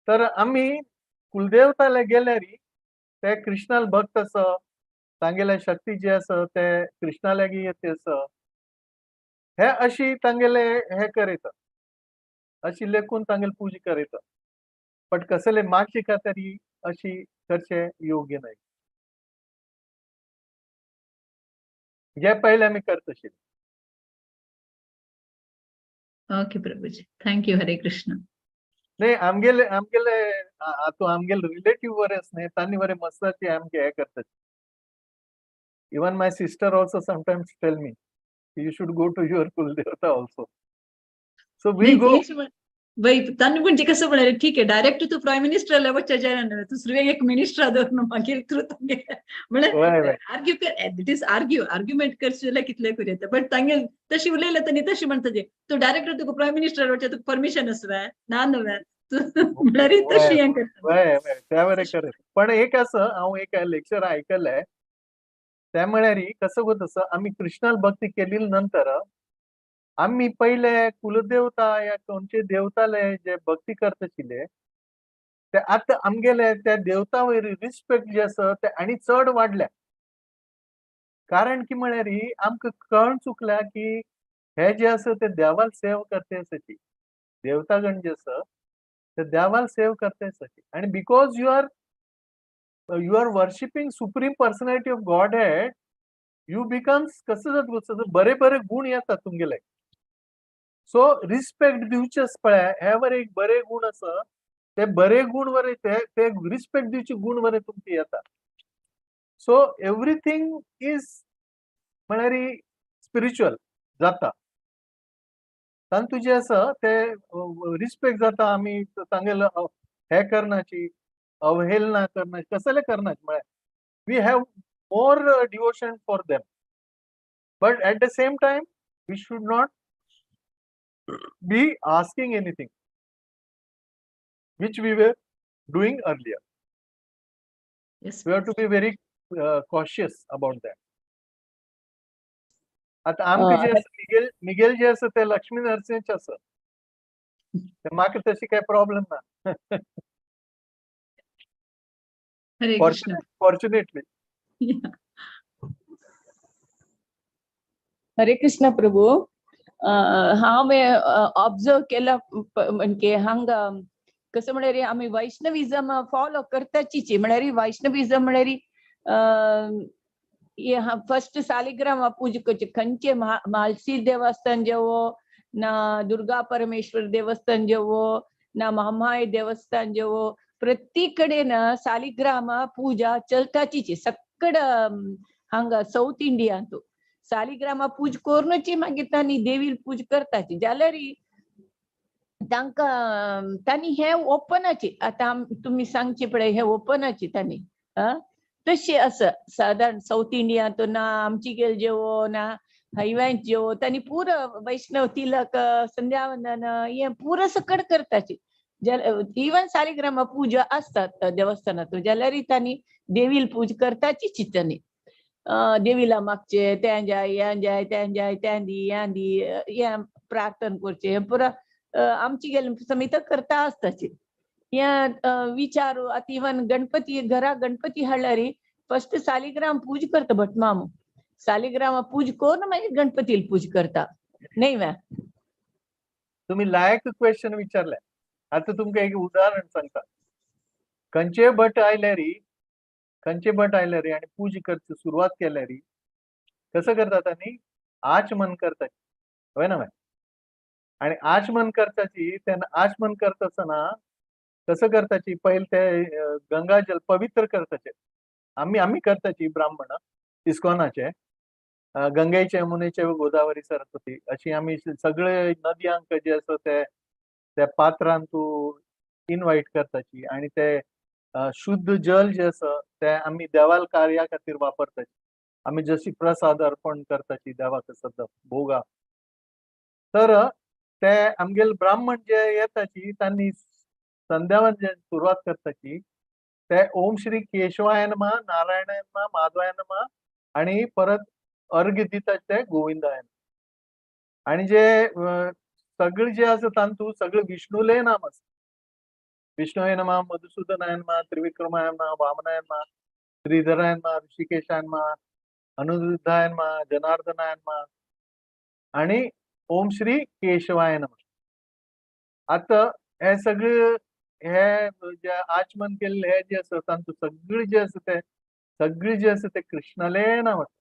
तर आमी कुलदेवताले गेल्यार ते कृष्णाल भक्त आसा, तांगेले शक्ती जे आसा ते कृष्णा लागीं येत आसा, हे अशी तांगेले हे करयता, अशी लेखून तांगेले पुजा करयता. बट कसले मागचे खातीर अशी करचे योग्य न्हय. जे पयले आमी करतशी. ओके प्रभूजी, thank you. हरे कृष्ण. नाही आमगेले आमगेले आतां आमगेले रिलेटीव बरे आसा न्ही तांणी बरे मस्ताची आमगे हे करतात. Even my sister also sometimes tell me you should go to your कुलदेवता also. So we go. बाई तांणी म्हणजे कसं म्हणाले ठीक आहे, डायरेक्ट तू प्रायम मिनिस्टर वच्च्या जायना, तू सुरवेक एक मिनिस्टर दवर मागीर थ्रू तांगे म्हळ्यार argue it is argue argument करचे जाल्यार कितले करूं येता, बट तांगे तशी उलयले तांणी तशी म्हणटा ते तू डायरेक्ट तुका प्रायम मिनिस्टर वच्चे तुका परमिशन आसा ना न्हय म्हळ्यार तशी हें करता. त्या बरें करेक्ट. पण एक आसा हांव एक लेक्चर आयकलें त्या म्हळ्यार कसं गोत आसा आमी कृष्णाल भक्ती केली नंतर आमी पयले कुलदेवता या कोणचे देवताले जे भक्ती करताशिल्ले ते आतां आमगेले त्या देवता वयर रिस्पेक्ट जे आसा ते आनी चड वाडल्या. कारण की म्हळ्यार आमकां कळून चुकल्या की हे जे आसा ते देवाल सेव करते आसाची, देवतागण जे आसा ते देवाल सेव करते आसाची. आनी because you are worshipping supreme personality of Godhead you becomes कसं जाता बरे बरे गुण येतात तुमगेले. सो रिस्पेक्ट दिवचे पळय हे बरे एक बरे गुण आसा ते बरे गुण बरे ते रिस्पेक्ट दिवचे गुण बरे तुमकां येता. सो एवरीथींग is म्हळ्यार स्पिरिच्युअल जाता. तातूंत जे आसा ते रिस्पेक्ट जाता आमी तांगेलो हे करनाची अवहेलना करनाची कसले करनाची, म्हळ्यार we have more devotion for them, but at the same time we should not be asking anything which we were doing earlier. Yes, we have to be very cautious about that. आता आमकां जे आसा Miguel जे आसा ते लक्ष्मी नरसिंहचे आसा, ते म्हाका तशी काय प्रॉब्लेम ना. हरे कृष्ण. फॉर्च्युनेटली. हरे कृष्ण प्रभू. हांवें ऑब्जर्व केला म्हणजे हांगा कसं म्हळ्यार आमी वैष्णविजम फॉलो करताचीच. म्हळ्यार वैष्णविजम म्हळ्यार फर्स्ट सालिग्राम पूजा करची. खंयचे म्हालसी देवस्थान जेवो ना, दुर्गा परमेश्वर देवस्थान जेवो ना, महामाय देवस्थान जेवो, प्रत्येक कडेन सालिग्राम पूजा चलताचीच. सक्कड हांगा साऊथ इंडियांतू सालिग्राम पूजा करूनच मागीर तांणी देवील पूजा करताची. जाल्यार तांकां तांणी हे ओपनाची, आतां तुमी सांगचे पळय, हे ओपनाची तांणी तशी आसा. सादारण साऊथ इंडियांत ना, आमची गेल जेवो ना, हैव्यांत जेवो, तांणी पुरो वैष्णव तिलक, संध्यावंदन हे पुरो सकड करताची. इवन सालिग्राम पूजा असतात देवस्थानात, जाल्यार तांणी देवील पूजा करताची. तांणी देवीला मागचे, त्यां जाय, यां जाय, त्यां जाय, त्यां दी, यां दी, हें प्रार्थना करचे, हें पुरो आमची गेले समित करता आसताची. हें विचार आतां इवन गणपती, घरा गणपती हाडल्यार फर्स्ट सालिग्राम पूजा करता भटमाम. सालिग्राम पूजा करून मागीर गणपतीला पूजा करता, न्ही व्या? तुम्ही लायक क्वेश्चन विचारले. आता तुमकां एक उदाहरण सांगता. खंयचे भट आयल्यारी, खंयचे भट आयल्यारी आनी पूजा करची सुरवात केल्यारी कसं करतात तांणी? आचमन करतात, हय ना? आणि आचमन करताची तेन्ना, आचमन करता आसतना कसं करताची? पहिले ते गंगाजल पवित्र करताचे. आम्ही आम्ही करताची ब्राह्मण इस्कॉनाचे, गंगेचे, यमुनेचे, गोदावरी, सरस्वती अशी आमी सगळे नदयांक जे आसा ते त्या पात्रान तूं इनवायट करताची आणि ते शुद्ध जल जे आसा ते आमी देवाल कार्या खातीर वापरताची. आमी जशी प्रसाद अर्पण करताची देवाक सद्दां भोगा, तर ते आमगेले ब्राह्मण जे येताची तांणी संध्यावन जे सुरवात करताची ते ओम श्री केशवाय नमः, नारायणाय नमः, माधवाय नमः आणि परत अर्घ्य दितात ते गोविंदाय नमः. आणि जे सगळे जे आसा तांतू सगळे विष्णुले नाम आसा. विष्णुय नमः, मधुसूदनाय नमः, त्रिविक्रमाय नमः, वामनाय नमः, श्रीधराय नमः, ऋषिकेशाय नमः, अनिरुद्धाय नमः, जनार्दनाय नमः आणि ओम श्री केशवाय नमः. आता हे सगळे हे जे आचमन केल्ले हे जे आसा तांतू सगळे जे आसा ते सगळे जे आसा ते कृष्णाले नाम आसा.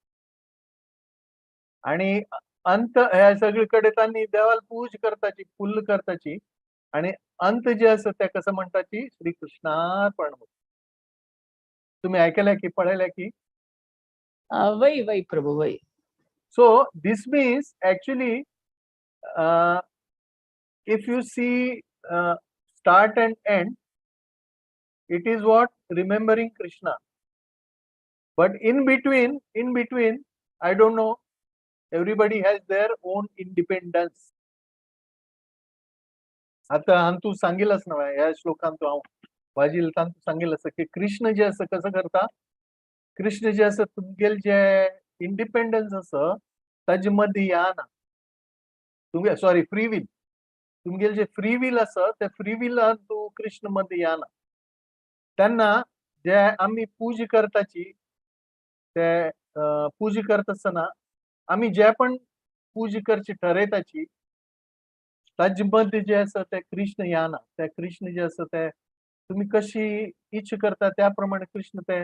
आणि अंत हे सगळे कडे तांणी देवाल पूज करताची, फुल्ल करताची आणि अंत जे आसा ते कसं म्हणटाची? श्री कृष्णार्पण. तुम्ही ऐकल्या की पळयल्या की? वय वय प्रभू, वय. So this means actually, if you see start and end, it is what? Remembering Krishna. But in between, I don't know, everybody has their own independence. आता हांतू सांगिलच ना, ह्या श्लोकांत हांव वाजील तांतू सांगिल आसा की कृष्ण जे आसा कसं करता, कृष्ण जे आसा तुमगेल जे इंडिपेंडन्स आसा ताजे मदीं या ना. तुमगे, सॉरी, फ्री will, तुमगेल जे फ्री will आसा ते फ्री विलान तूं कृष्ण मदीं या ना. तेन्ना जे आमी पूजा करताची ते पूजा करता आसतना आमी जे पण पूजा करची ठरयताची ताजे मदीं जे आसा ते कृष्ण या ना. ते कृष्ण जे आसा ते तुमी कशी इच्छा करता त्या प्रमाणे कृष्ण ते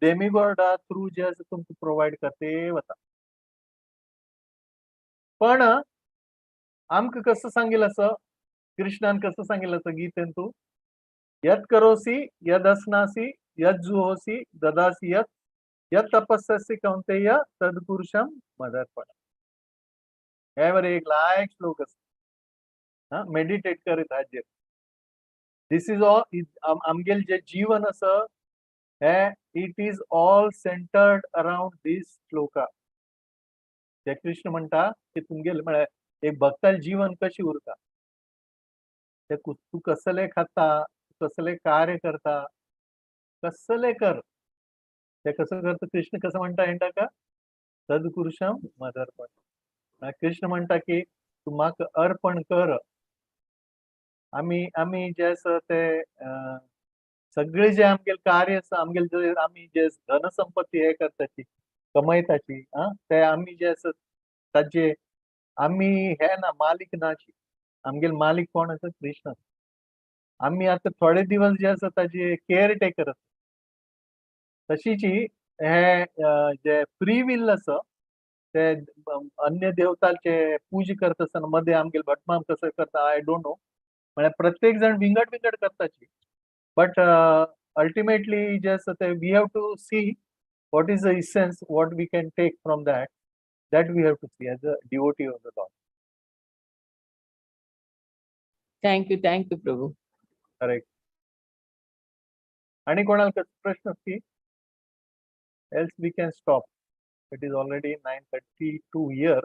डेमिगॉडा थ्रू जे आसा तुमकां प्रोवायड करते वता. पण आमकां कसं सांगिल आसा, कृष्णान कसं सांगिल आसा गीतेन, तूं यत् करोसि यदस्नासि यज्जुहोसि ददासि यत् यत् तपस्यसि कौन्तेय तद्पुरुषं मदर्पण. हे बरे एक लायक श्लोक आसा, मेडिटेट करीत हाजेर. This is all आमगेल जे जीवन आसा हे, it is all centered around this shloka. जे कृष्ण म्हणटा की तुमगेल म्हळ्यार एक भक्ताल जीवन कशी उरता ते, तूं कसले खाता, कसले कार्य करता, कसले कर, ते कसं करता, कृष्ण कसं म्हणटा हेंटा का तद्पुरुषम मदर्पण. कृष्ण म्हणटा की तूं म्हाका अर्पण कर. आमी आमी जे आसा ते सगळे जे आमगेले कार्य आसा, आमगेले जे आमी जे धनसंपत्ती हे करताची, कमयताची, आं, ते आमी जे आसा ताजे आमी हे ना, मालीक नाची. आमगेले मालीक कोण आसा? कृष्ण. आमी आतां थोडे दिवस जे आसा ताजे केअर टेकर आसा. तशीच हे जे फ्री will आसा ते अन्य देवताचे पूजा करता आसतना मदें आमगेले भटमाम कसो करता, I don't know. म्हळ्यार प्रत्येक जाण विंगड विंगड करताची, बट अल्टिमेटली जे आसा ते we have to see what is the essence, what we can take from that, that we have to see as a devotee of the Lord. Thank you, thank you Prabhu. Correct. आणि कोणाला प्रश्न की? Else we can stop. It is already 9:32 here.